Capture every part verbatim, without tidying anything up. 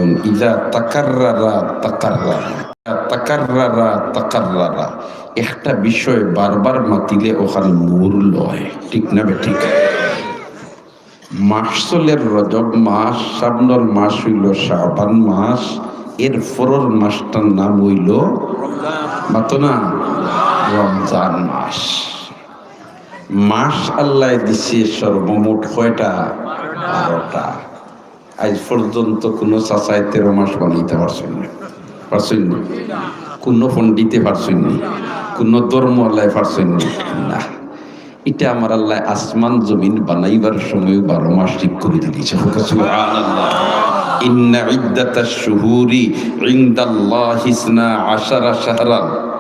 ইজা তাকাররারা তাকাররারা, তাকাররারা তাকাররারা। একটা বিষয় বারবার মাতিলে ওখানে মোড় লয়, ঠিক না বেঠিক? মাস চলের রজব মাস, সামনর মাস অইলো শাবান মাস, এর পরর মাসটার নাম অইলো, মাতো না, রমজান মাস। মাস আল্লায় দিছে সর্বমোট কয়টা? বারোটা। আইজ পর্যন্ত কুনু চাচায় তেরো মাস বানাইতা পারছইন না, পারছইন না। কুনু পণ্ডিতে পারছইন না, কুনু ধর্মআলায় পারছইন না। না, ইটা আমার আল্লায় আসমান জমিন বানাইবার সময়উ বারো মাস ঠিক করি দিলিছে। সুবহানাল্লাহ। ইন্না ইদ্দাতাশ শুহুরি ইনদাল্লাহি ইসনা আশারা শাহরান।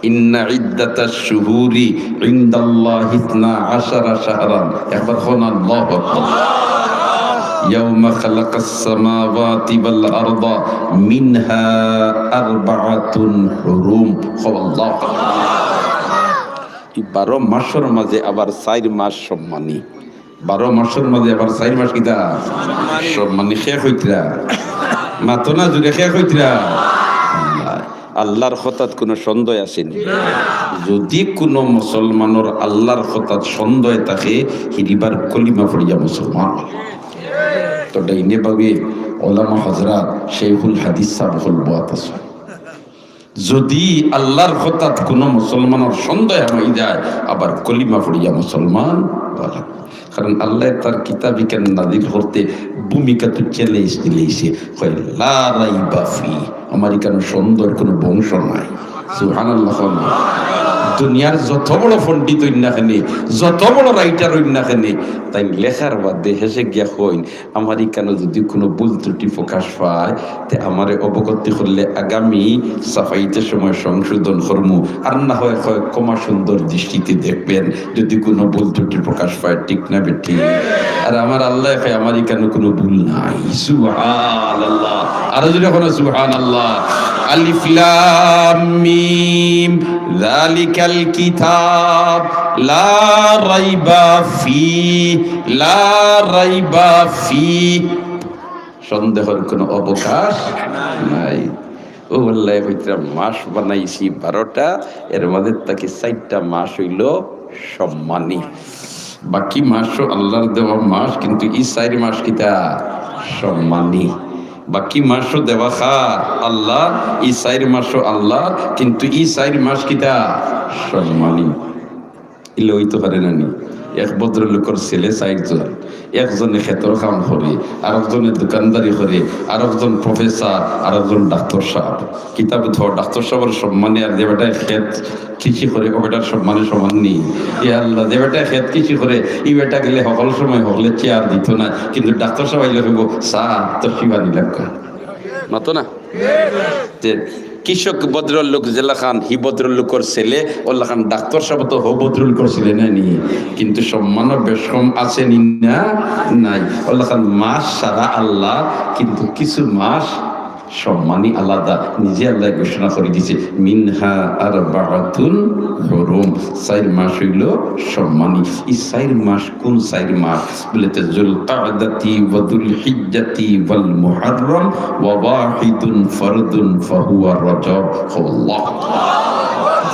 ইন্না ইদ্দাতাশ শুহুরি ইনদাল্লাহি ইসনা আশারা শাহরান। একবার কউন আল্লাহু আকবার। ইয়াউমা খালাকাস সামাওয়াতি ওয়াল আরদা মিনহা আরবাআতুন হুরুম। কও আল্লাহু আকবার। ই বারো মাসর মাঝে আবার চাইর মাস সম্মানী। বারো মাসর মাঝে আবার চাইর মাস কিতা? সম্মানী। কে কইতরা? মাতো না জুরে, কে কইতরা? আল্লাহ। আল্লাহর কথাত কুনু সন্দেহ আছে নি? যদি কুনু মুসলমানর আল্লাহর কথাত সন্দেহ থাকে, হিরিবার কলিমা পড়িয়া মুসলমান। তো ডাইনে বাউয়ে ওলামা হযরত, শেখুল হাদিস সাহেব অকল বওয়াত আছে। যদি আল্লাহর কথাত কুনু মুসলমানর সন্দেহ অই যায়, আবার কলিমা পড়িয়া মুসলমান অওয়া। কারণ আল্লায় তার কিতাব ইখান নাজিল করতে ভূমিকা তো challenge দিলাইছে, কয়, "লা রাইবা ফি।" আমার ইখানো সন্দেহর কুনু বংশ নাই। সুবহানাল্লাহ কউন। দুনিয়ার যত বড় পণ্ডিত অইন না কেনে, যত বড় writer অইন না কেনে, তাইন লেখার বাদে হেষে গিয়া কইন, আমার ইখানো যদি কুনু ভুল ত্রুটি প্রকাশ পায়, তে আমারে অবগত করলে আগামী ছাপাইতে সময় সংশোধন করমু, আর না হয়, হয় ক্ষমা সুন্দর দৃষ্টিতে দেখবেন যদি কুনু ভুল ত্রুটি প্রকাশ পায়, ঠিক না বেঠিক? আর আমার আল্লায় কয় আমার ইখানো কুনু ভুল নাই। সুবহানাল্লাহ। আরো জুরে কউন সুবহানাল্লাহ। আলিফ লাম মিম, যালিকাল কিতাব লা রাইবা ফি, লা রাইবা ফি। সন্দেহর কুনু অবকাশ নাই। ও আল্লায় কইতরা মাস বানাইছি বারোটা, এর মাঝে থাকি চাইরটা মাস অইলো সম্মানী। বাকি মাসও আল্লাহর দেওয়া মাস, কিন্তু ই চাইর মাস কিতা? সম্মানী। বাকি মাসও দেওয়া কার? আল্লাহর। ই চাইর মাসও আল্লাহর, কিন্তু ই চাইর মাস কিতা? সম্মানী। ইলা অইতো পারে না নি? এক ভদ্রলোকর ছেলে চাইরজন, একজনে খেতর কাম করে, আরকজনে দোকানদারি করে, আরকজন professor, আরকজন ডাক্তার সাব। কিতাবো তো ডাক্তার সাবর সম্মানী আর যে বেটায় খেত কৃষি করে, ও বেটার সম্মানী সমান নি? এ আল্লাহ, যে বেটায় খেত কৃষি করে, ই বেটা গেলে হকল সময় হকলে চেয়ার দিতো না, কিন্তু ডাক্তার সাব আইলে কইবো, "স্যার, তো কি বানি লাগা?" মাতো না? যে কৃষক ভদ্রলোক যেলাখান, হি ভদ্রলোকর ছেলে, ওলাখান ডাক্তার সাব তো হউ ভদ্রলোকর ছেলে না নি? কিন্তু সম্মানও বেশ কম আছে নি না? নাই। ওলাখান মাস সারা আল্লাহ, কিন্তু কিছু মাস সম্মানী আলাদা, নিজে আল্লায় ঘোষণা করি দিছে, "মিনহা আরবাআতুন হুরুম", চাইর মাস অইলো সম্মানী। ই চাইর মাস কুন চাইর মাস? বলে তো, "যুল কাদাতি ওয়া যুল হিজ্জাতি ওয়াল মুহাররম ওয়া ওয়াহিদুন ফারদুন ফাহুয়া রজব।" আল্লাহ।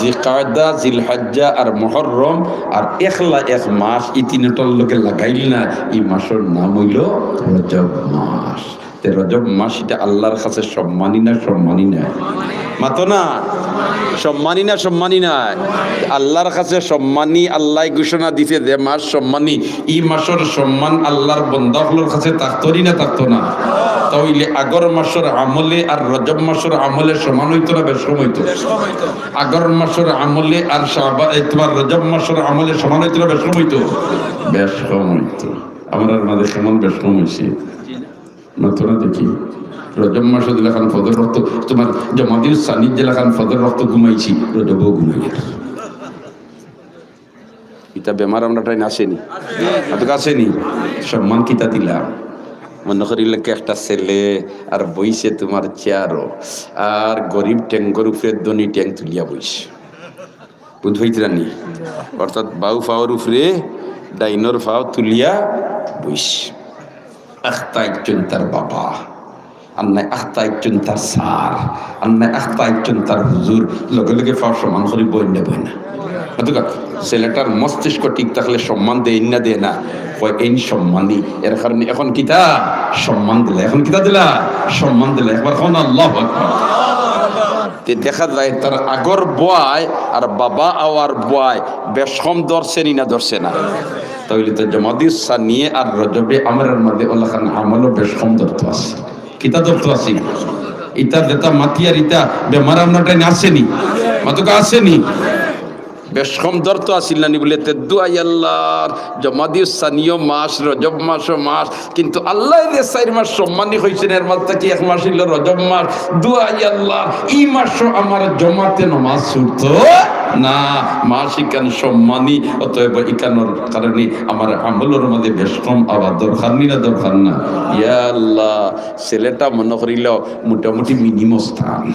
জিকাদা, জিলহজ্জা আর মুহররম আর একলা এক মাস, ই তিনটার লগে লাগাইল না, ই মাসর নাম অইলো রজব মাস। তে রজব মাস ইটা আল্লাহর কাছে সম্মানী না সম্মানী নায়? মাতো না? সম্মানী না সম্মানী নায়? আল্লাহর কাছে সম্মানী, আল্লায় ঘোষণা দিছে যে মাস সম্মানী, ই মাসর সম্মান আল্লাহর বন্দা অকলর কাছে থাকতো নি না থাকতো না? তা অইলে আগর মাসর আমলে আর রজব মাসর আমলে সমান অইতো না বেশ কম অইতো? আগর মাসর আমলে আর শাবা-, এ, তুমার রজব মাসর আমলে সমান অইতো না বেশ কম অইতো? বেশ কম অইতো। আমরার মাঝে কেমন বেশ কম অইছে? মাতো না দেখি, রজব মাসো যেলাখান ফজর ওয়াক্ত, তুমার জমাদিউ সানিত যেলাখান ফজর ওয়াক্ত ঘুমাইছি, রজবও ঘুমাইয়ার। ইতা বেমার আমরার টাইন আছে নি? আতো আছে নি? সম্মান কিতা দিলাম? মনো করিলে কি একটা ছেলে আর বইছে তুমার চেয়ারো, আর গরিব ঠেঙ্গর উপরে ধনী ঠেং তুলিয়া বইছে। বুঝ পাইতরা নি? অর্থাৎ বাউ পাওর উপরে ডাইনর পাও তুলিয়া বইছে। আখতা একজন তার বাবা, আর নায় আখতা আইচ্ছইন তার স্যার, আর নায় আখতা আইচ্ছইন তার হুজুর, লগে লগে পাও সমান করি বইন না বয় না? অতকা ছেলেটার মস্তিষ্ক ঠিক থাকলে সম্মান দেয় না, দেয় না? কয়, "এইন সম্মানী।" এর কারণে এখন কিতা সম্মান দিলা, এখন কিতা দিলা সম্মান দিলা, একবার কও না আল্লাহু আকবার। তে দেখা যায় তার আগর বয় আর বাবা আওয়ার বয় বেশ কম ধরছে নি না ধরছে না? তাইলে তো জমাদিউ সানিয়ে আর রজবে আমরার মাঝে অলাখান আমলও বেশ কম ধরতো আছে। কিতা ধরতো আছে? ইতা যেতা মাতিয়ার ইতা বেমার আমরার টাইন আছে নি? মাতুকা আছে নি? বেশ কম ধরতো আছিল না নি? বলে, তে দুয়াই আল্লাহর জমাদিউ সানিও মাস, রজব মাসও মাস, কিন্তু আল্লায় যে চাইর মাস সম্মানী কইছইন, এর মাঝ থাকি এক মাস অইলো রজব মাস। দুয়াই আল্লাহ, ই মাসও আমার জমাতে নমাজ ছুটতো না, মাস ইখান সম্মানী, অতএব ইখানর কারণে আমার আমলর মাঝে বেশ কম আওয়া দরকার নি না দরকার না? ইয়া আল্লাহ, ছেলেটা মনো করিল মোটামুটি মিনি মস্তান।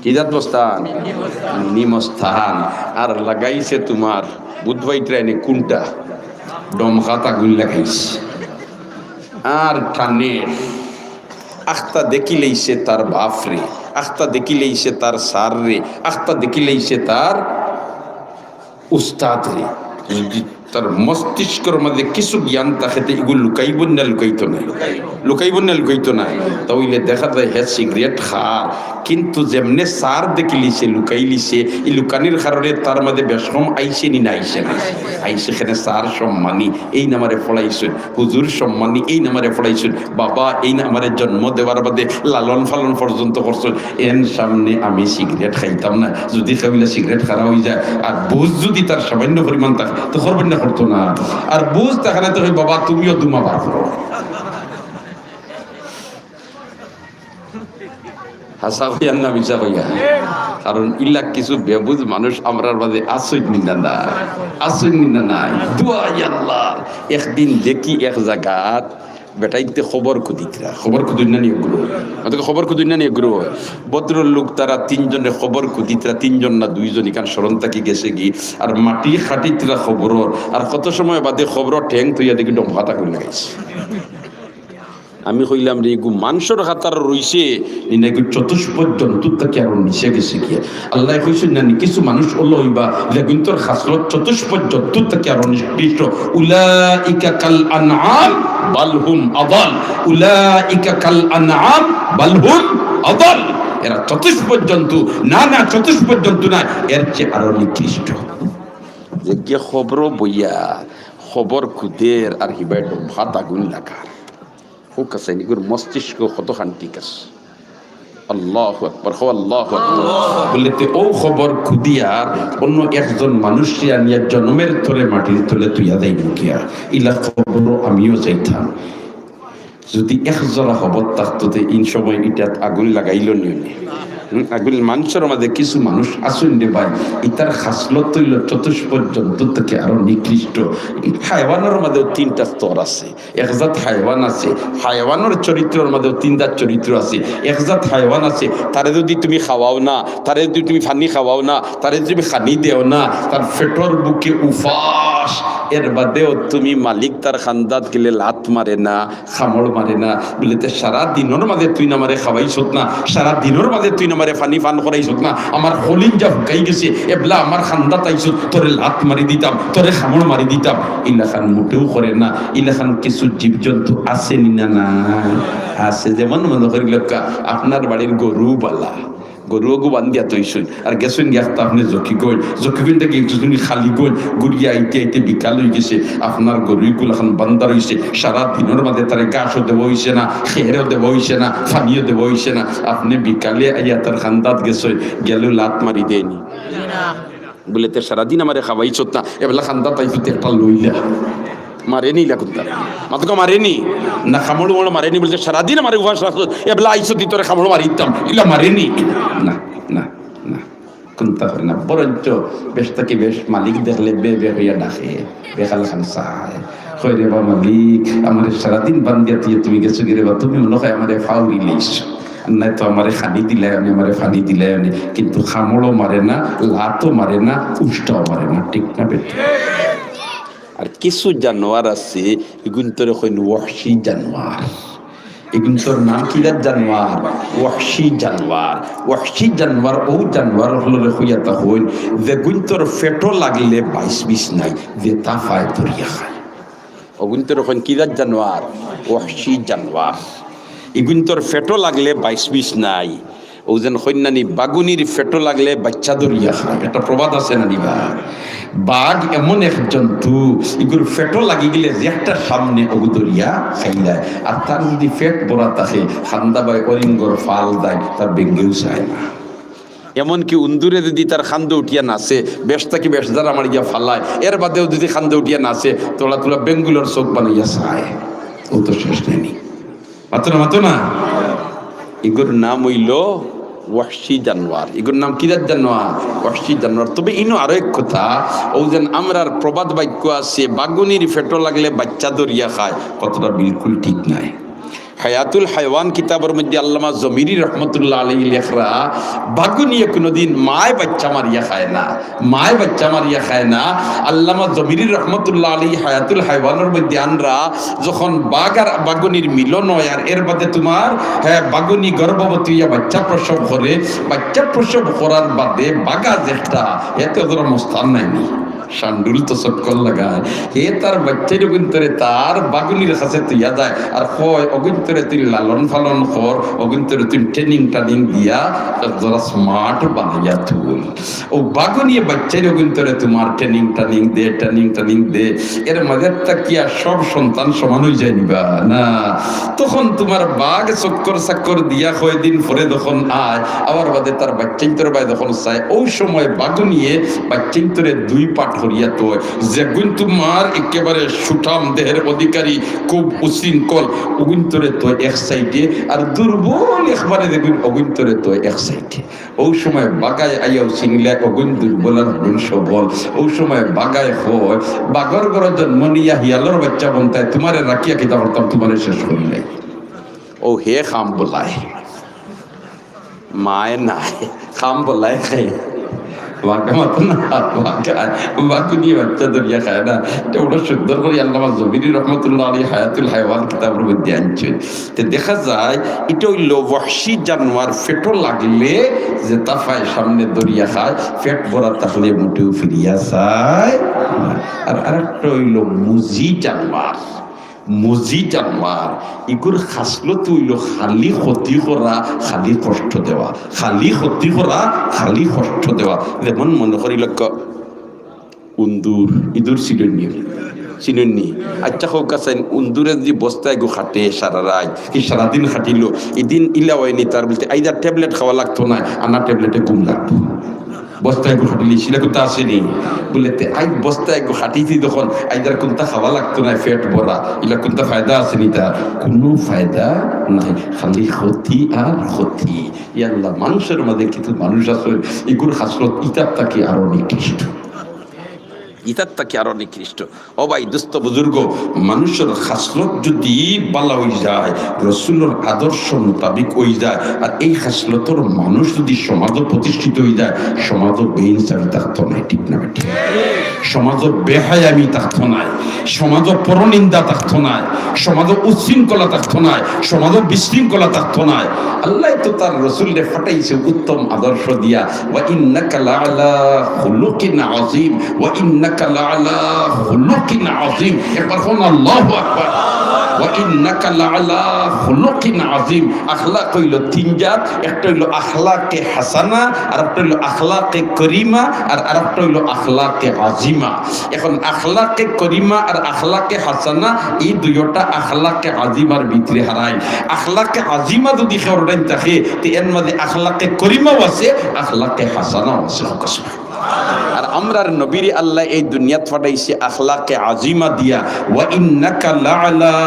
কি জাত মস্তান? মিনি মস্তান। আর লাগাইছে তুমার বুধবাই ট্রেনে কুনটা? ডমখাত আগুন লাগাইছে। আর টানে আখতা দেখিলাইছে তার বাফরে, আখতা দেখিলাইছে তার স্যাররে, আখতা দেখিলাইছে তার উস্তাদরে। যদি তার মস্তিষ্কর মাঝে কিছু জ্ঞান থাকে, তে ইগু লুকাইবো না লুকাইতো নায়? লুকাইবো না লুকাইতো নায়? তাইলে দেখা যায় হে সিগারেট খার, কিন্তু যেমনে স্যার দেখিলিছে, লুকাইলিছে, ই লুকানির কারণে তার মাঝে বেশ কম আইছে নি না আইছে না? আইছে। কেনে স্যার সম্মানী, এইন আমারে পড়াইছইন, হুজুর সম্মানী, এইন আমারে পড়াইছইন, বাবা এইন আমারে জন্ম দেওয়ার বাদে লালন পালন পর্যন্ত করছইন, এন সামনে আমি সিগারেট খাইতাম না। যদি কেউ ইলা সিগারেট খারা অইযায়, আর বুঝ যদি তার সামান্য পরিমাণ থাকে, তে করবো না করতো না? আর বুঝ থাকে না, তে কইবো, "বাবা, তুমিও দুমা বার করো।" হাছা কইয়ার না মিছা কইয়ার? কারণ ইলা কিছু বেবুঝ মানুষ আমরার মাঝে আছইন নি না নাই? আছইন নি না নাই? দুয়াই আল্লাহ। একদিন দেখি এক জাগাত বেটাইন্তে কবর খুদিত্রা, কবর খুদইন না নি অগুরে? অতকে কবর খুদইন না নি অগুরে? ভদ্রলোক তারা তিনজনে কবর খুদিত্রা, তিনজন না দুইজন, ইখান স্মরণ থাকি গেছেগি। আর মাটি কাটিত্রা কবরর, আর কত সময় বাদে কবরর ঠেং থইয়া দেখি ডমখাত আগুন লাগাইছে। আমি কইলাম রে, ইগু মানষর কাতারো রইছে, নি না ইগু চতুষ্পদ জন্তুর থাকি আরো নিচে গেছে গিয়া। আল্লায় কইছইন না নি, কিছু মানুষ অলা অইবা, যেগুইন্তর খাসলত চতুষ্পদ জন্তুর থাকি আরো নিকৃষ্ট। উলাইকা কাল আনআম বাল হুম আদাল। উলাইকা কাল আনআম বাল হুম আদাল। এরা চতুষ্পদ জন্তু, না, না, চতুষ্পদ জন্তু নায়, এর চেয়ে আরো নিকৃষ্ট। যে গিয়া কবরো বইয়া কবর খুদের আর হিবায় ডমখাত আগুন লাগার। হউক আছে, ইগুর মস্তিষ্ক কতখান ঠিক আছে। আল্লাহু আকবার, কও আল্লাহু আকবার। বলে, তে অউ কবর খুদিয়া অন্য একজন মানুষরে আনিয়া জনমের তরে মাটির তলে থুইয়া যাইমু গিয়া। ইলা কবরো আমিও যাইতাম। যদি এক জোড়া কবর থাকতো, তে ইন সময় ইটাত আগুন লাগাইলো নি অনে? হুম, আগুন মানষর মাঝে কিছু মানুষ আছইন রে ভাই, ইতার খাসলত অইলো চতুষ্পদ জন্তুর থাকি আরো নিকৃষ্ট। হায়ওয়ানর মাঝেও তিনটা স্তর আছে। এক জাত হায়ওয়ান আছে, হায়ওয়ানর চরিত্রর মাঝেও তিন জাত চরিত্র আছে। এক জাত হায়ওয়ান আছে, তারে যদি তুমি খাওয়াও না, তারে যদি তুমি পানি খাওয়াও না, তারে যদি তুমি খানি দেও না, তার পেটর ভুকে উপাস, এর বাদেও তুমি মালিক তার কান্দাত গেলে লাত মারে না, কামড় মারে না। বলে, তে সারা দিনর মাঝে তুইন আমারে খাওয়াইছত না, সারা দিনর মাঝে তুইন আমারে পানি পান করাইছত না, আমার কলিজা হুকাই গেছে, এবলা আমার কান্দাত আইছত, তোরে লাত মারি দিতাম, তোরে কামড় মারি দিতাম। ইলাখান মোটেও করে না। ইলাখান কিছু জীবজন্তু আছে নি না নাই? আছে। যেমন মনো করিলাউক্কা, আপনার বাড়ির গরু বালা, গরু অগু বান্ধিয়া থইছইন, আর গেছইন গিয়া আখতা আপনে জকিগঞ্জ, জকিগঞ্জ থাকি গেছইন খালিগঞ্জ, ঘুরিয়া আইতে আইতে বিকাল অইগেছে, আপনার গরু ইগুলাখান বান্ধা রইছে, সারা দিনর মাঝে তারে ঘাসও দেওয়া অইছে না, খেরও দেওয়া অইছে না, পানিও দেওয়া অইছে না, আপনে বিকালে আইয়া তার কান্দাত গেছইন, গেলেউ লাত মারি দেয় নি? বলে, তে সারাদিন আমারে খাওয়াইছত না, এবলা কান্দাত আইছত একটা লইলা। মারে নি ইলা কুন্তা? মাতকা মারে নি? না কামড় উমড় মারে নি? বলে, সারাদিন আমারে উপাস রাখছত, এবলা আইছত, তোরে কামড় মারি দিতাম, ইলা মারে নি? না, না, না, কুন্তা করে না। বরঞ্চ বেশ থাকি বেশ মালিক দেখলে বে বে অইয়া ডাকে, বেকাল খান চায়। কয়, "রে বা মালিক, আমারে সারাদিন বান্ধিয়া থুইয়া তুমি গেছো গি রে বা, তুমি মনো কয় আমারে ফাউরি লইছো। নায় তো আমারে খানি দিলায় অনে, আমারে পানি দিলায় অনে, কিন্তু কামড়ও মারে না, লাতও মারে না, উষ্টাও মারে না, ঠিক না বেঠিক?" আর কিছু জানোয়ার আছে, ইগুইন্তরে কইন ওয়াহশি জানোয়ার। ইগুইন্তর নাম কিতা জানোয়ার? ওয়াহশি জানোয়ার। ওয়াহশি জানোয়ার অউ জানোয়ার অকলরে কইয়া থাকইন, যেগুইন্তর পেটো লাগলে বাইছ বিছ নাই, যেতা পায় ধরিয়া খায়। অগুইন্তরে কইন কিতা জানোয়ার? ওয়াহশি জানোয়ার। ইগুইন্তর পেটো লাগলে বাইছ বিছ নাই। অউ যেন কইন্নানি বাগুনির পেটো লাগলে বাইচ্চা ধরিয়া খায়, একটা প্রবাদ আছে না নি বা? বাঘ এমন এক জন্তু, ইগুর পেটো লাগি গেলে যেকটা সামনে অগু ধরিয়া খাইলায়। আর তার যুদি পেট ভরা থাকে, কান্দা বায় অরিঙ্গর ফাল দেয়, তার বেঙ্গেও চায় না। এমনকি উন্দুরে যুদি তার কান্দো উঠিয়া নাচে, বেশ থাকি বেশ যারা মারিয়া ফালায়, এর বাদেও যুদি কান্দো উঠিয়া নাচে, তোলা তোলা বেঙ্গুলর চোখ বানাইয়া চায়। অউ তো শেষ নায়নি। মাতো না, মাতো না। ইগুর নাম অইলো ওয়াহশি জানোয়ার। ইগুর নাম কিতা জানোয়ার? ওয়াহশি জানোয়ার। তবে ইনো আরো এক কথা, অউ যেন আমরার প্রবাদ বাক্য আছে, "বাগুনির পেটো লাগলে বাইচ্চা ধরিয়া খায়", কথাটা বিলকুল ঠিক নায়। হায়াতুল হায়ওয়ান কিতাবর মধ্যে আল্লামা জমিরি রহমতুল্লাহ আলাইহি লেখরা, বাগুনিয়ে কুনুদিন মায় বাইচ্চা মারিয়া খায় না। মায় বাইচ্চা মারিয়া খায় না। আল্লামা জমিরি রহমতুল্লাহ আলাইহি হায়াতুল হায়ওয়ানর মধ্যে আনরা, যখন বাঘ আর বাগুনির মিলন অয়, আর এর বাদে তুমার, হ্যাঁ, বাগুনি গর্ভবতী অইয়া বাইচ্চা প্রসব করে, বাইচ্চা প্রসব করার বাদে বাঘা যেকটা, এতে ওদের মস্তান নায়নি, শান্ডুল তো চক্কর লাগায়, হে তার বাইচ্চাইর অগুইন্তরে তার বাগুনির কাছে থইয়া যায়, আর কয়, "অগুইন্তরে তুই লালন পালন কর, অগুইন্তরে তুই training টানিং দিয়া এক জরা smart বানাইয়া তুল।" অউ বাগুনিয়ে বাইচ্চাইর অগুইন্তরে তুমার training টানিং দে, training টানিং দে। এর মাঝে থাকিয়া সব সন্তান সমান অইযায়নি বা? না। তখন তুমার বাঘ চক্কর চাক্কর দিয়া কয়দিন পরে যখন আয়, আবার বাদে তার বাইচ্চাইন্তর বায় যখন চায়, অউ সময় বাগুনিয়ে বাইচ্চাইন্তরে দুই পাট করিয়া থয়। যেগুইন তুমার একেবারে সুঠাম দেহের অধিকারী, খুব উশৃঙ্খল, অগুইন্তরে থয় এক সাইডে, আর দুর্বল একবারে যেগুইন, অগুইন্তরে থয় এক সাইডে। অউ সময় বাঘায় আইয়াউ চিনিলায়, অগুইন দুর্বল আর অগুইন সবল। অউ সময় বাঘায় কয়, "বাঘর ঘরো জন্ম নিয়া হিয়ালর বাইচ্চা বনতায়, তুমারে রাখিয়া কিতা করতাম, তুমারে শেষ করিলাই।" অউ হে কাম বলায়, মায় নাই, কাম বলায় খায়। বাঘে মাতো না, বাঘে, বাঘে নিয়ে বাইচ্চা ধরিয়া খায় না। ইটা বড় সুন্দর করি আল্লামা জমিরি রহমতুল্লাহ আলাইহি হায়াতুল হায়ওয়ান কিতাবর মধ্যে আনছইন। তে দেখা যায়, ইটা অইলো ওয়াহশি জানোয়ার, পেটো লাগলে যেতা পায় সামনে ধরিয়া খায়, পেট ভরা থাকলে মোটেও ফিরিয়া চায় না। আর আরেকটা অইলো মুজি জানোয়ার। মুজি জানোয়ার, ইগুর খাসলত অইলো খালি ক্ষতি করা, খালি কষ্ট দেওয়া, খালি ক্ষতি করা, খালি কষ্ট দেওয়া। যেমন মনো করি লক্ষ্য, উন্দুর, ইঁদুর চিনইননি? চিনইননি? আইচ্ছা, কউক্কা চাইন, উন্দুরে যুদি বস্তা এগু কাটে সারা রাইত, কি সারাদিন কাটিলো, ইদিন ইলা অয়নি তার, বুলে তে আইজ আর tablet খাওয়া লাগতো নায়, আনা tablet-এ ঘুম লাগবো। বস্তা এগু কাটিলিছি, ইলা কুন্তা আছেনি? বুলে তে আইজ বস্তা এগু কাটিছি যখন, আইজ আর কুন্তা খাওয়া লাগতো নায়, পেট ভরা, ইলা কুন্তা ফায়দা আছেনি তার? কুনু ফায়দা নাই, খালি ক্ষতি আর ক্ষতি। ইয়া আল্লাহ, মানষর মাঝে কিছু মানুষ আছে, ইগুর খাসলত ইতার থাকি আরো নিকৃষ্ট। ইতার থাকি আরো নিকৃষ্ট। ও ভাই, দোস্ত বুজুর্গ, মানষর খাসলত যুদি বালা অইযায়, রসুলর আদর্শ মোতাবিক অইযায়, আর এই খাসলতর মানুষ যুদি সমাজো প্রতিষ্ঠিত অইযায়, সমাজো বেইনসাফি থাকতো নায়, ঠিক না বেঠিক? সমাজো বেহায়ামি থাকতো নায়, সমাজো পরনিন্দা থাকতো নায়, সমাজো উচ্ছৃঙ্খলা থাকতো নায়, সমাজো বিশৃঙ্খলা থাকতো নায়। আল্লায় তো তার রসুলরে পাঠাইছে উত্তম আদর্শ দিয়া। "ওয়া ইন্নাকা লাআলা খুলুকিন আযীম, ওয়া ইন্নাকা লাআলা খুলুকিন আযীম।" একবার কউন, "আল্লাহু আকবার।" "ওয়া ইন্নাকা লাআলা খুলুকিন আযীম।" আখলাক অইলো তিন জাত, একটা অইলো আখলাকে হাসানা, আরেকটা অইলো আখলাকে করিমা, আর আরেকটা অইলো আখলাকে আজিমা। এখন আখলাকে করিমা আর আখলাকে হাসানা, ই দুইওটা আখলাকে আজিমার ভিতরে হারায়। আখলাকে আজিমা যুদি কেউর অটাইন থাকে, তে এর মাঝে আখলাকে করিমাও আছে, আখলাকে হাসানাও আছে। আর আমরার নবীরে আল্লায় এই দুনিয়াত পাঠাইছে আখলাকে আজিমা দিয়া, "ওয়া ইন্নাকা লাআলা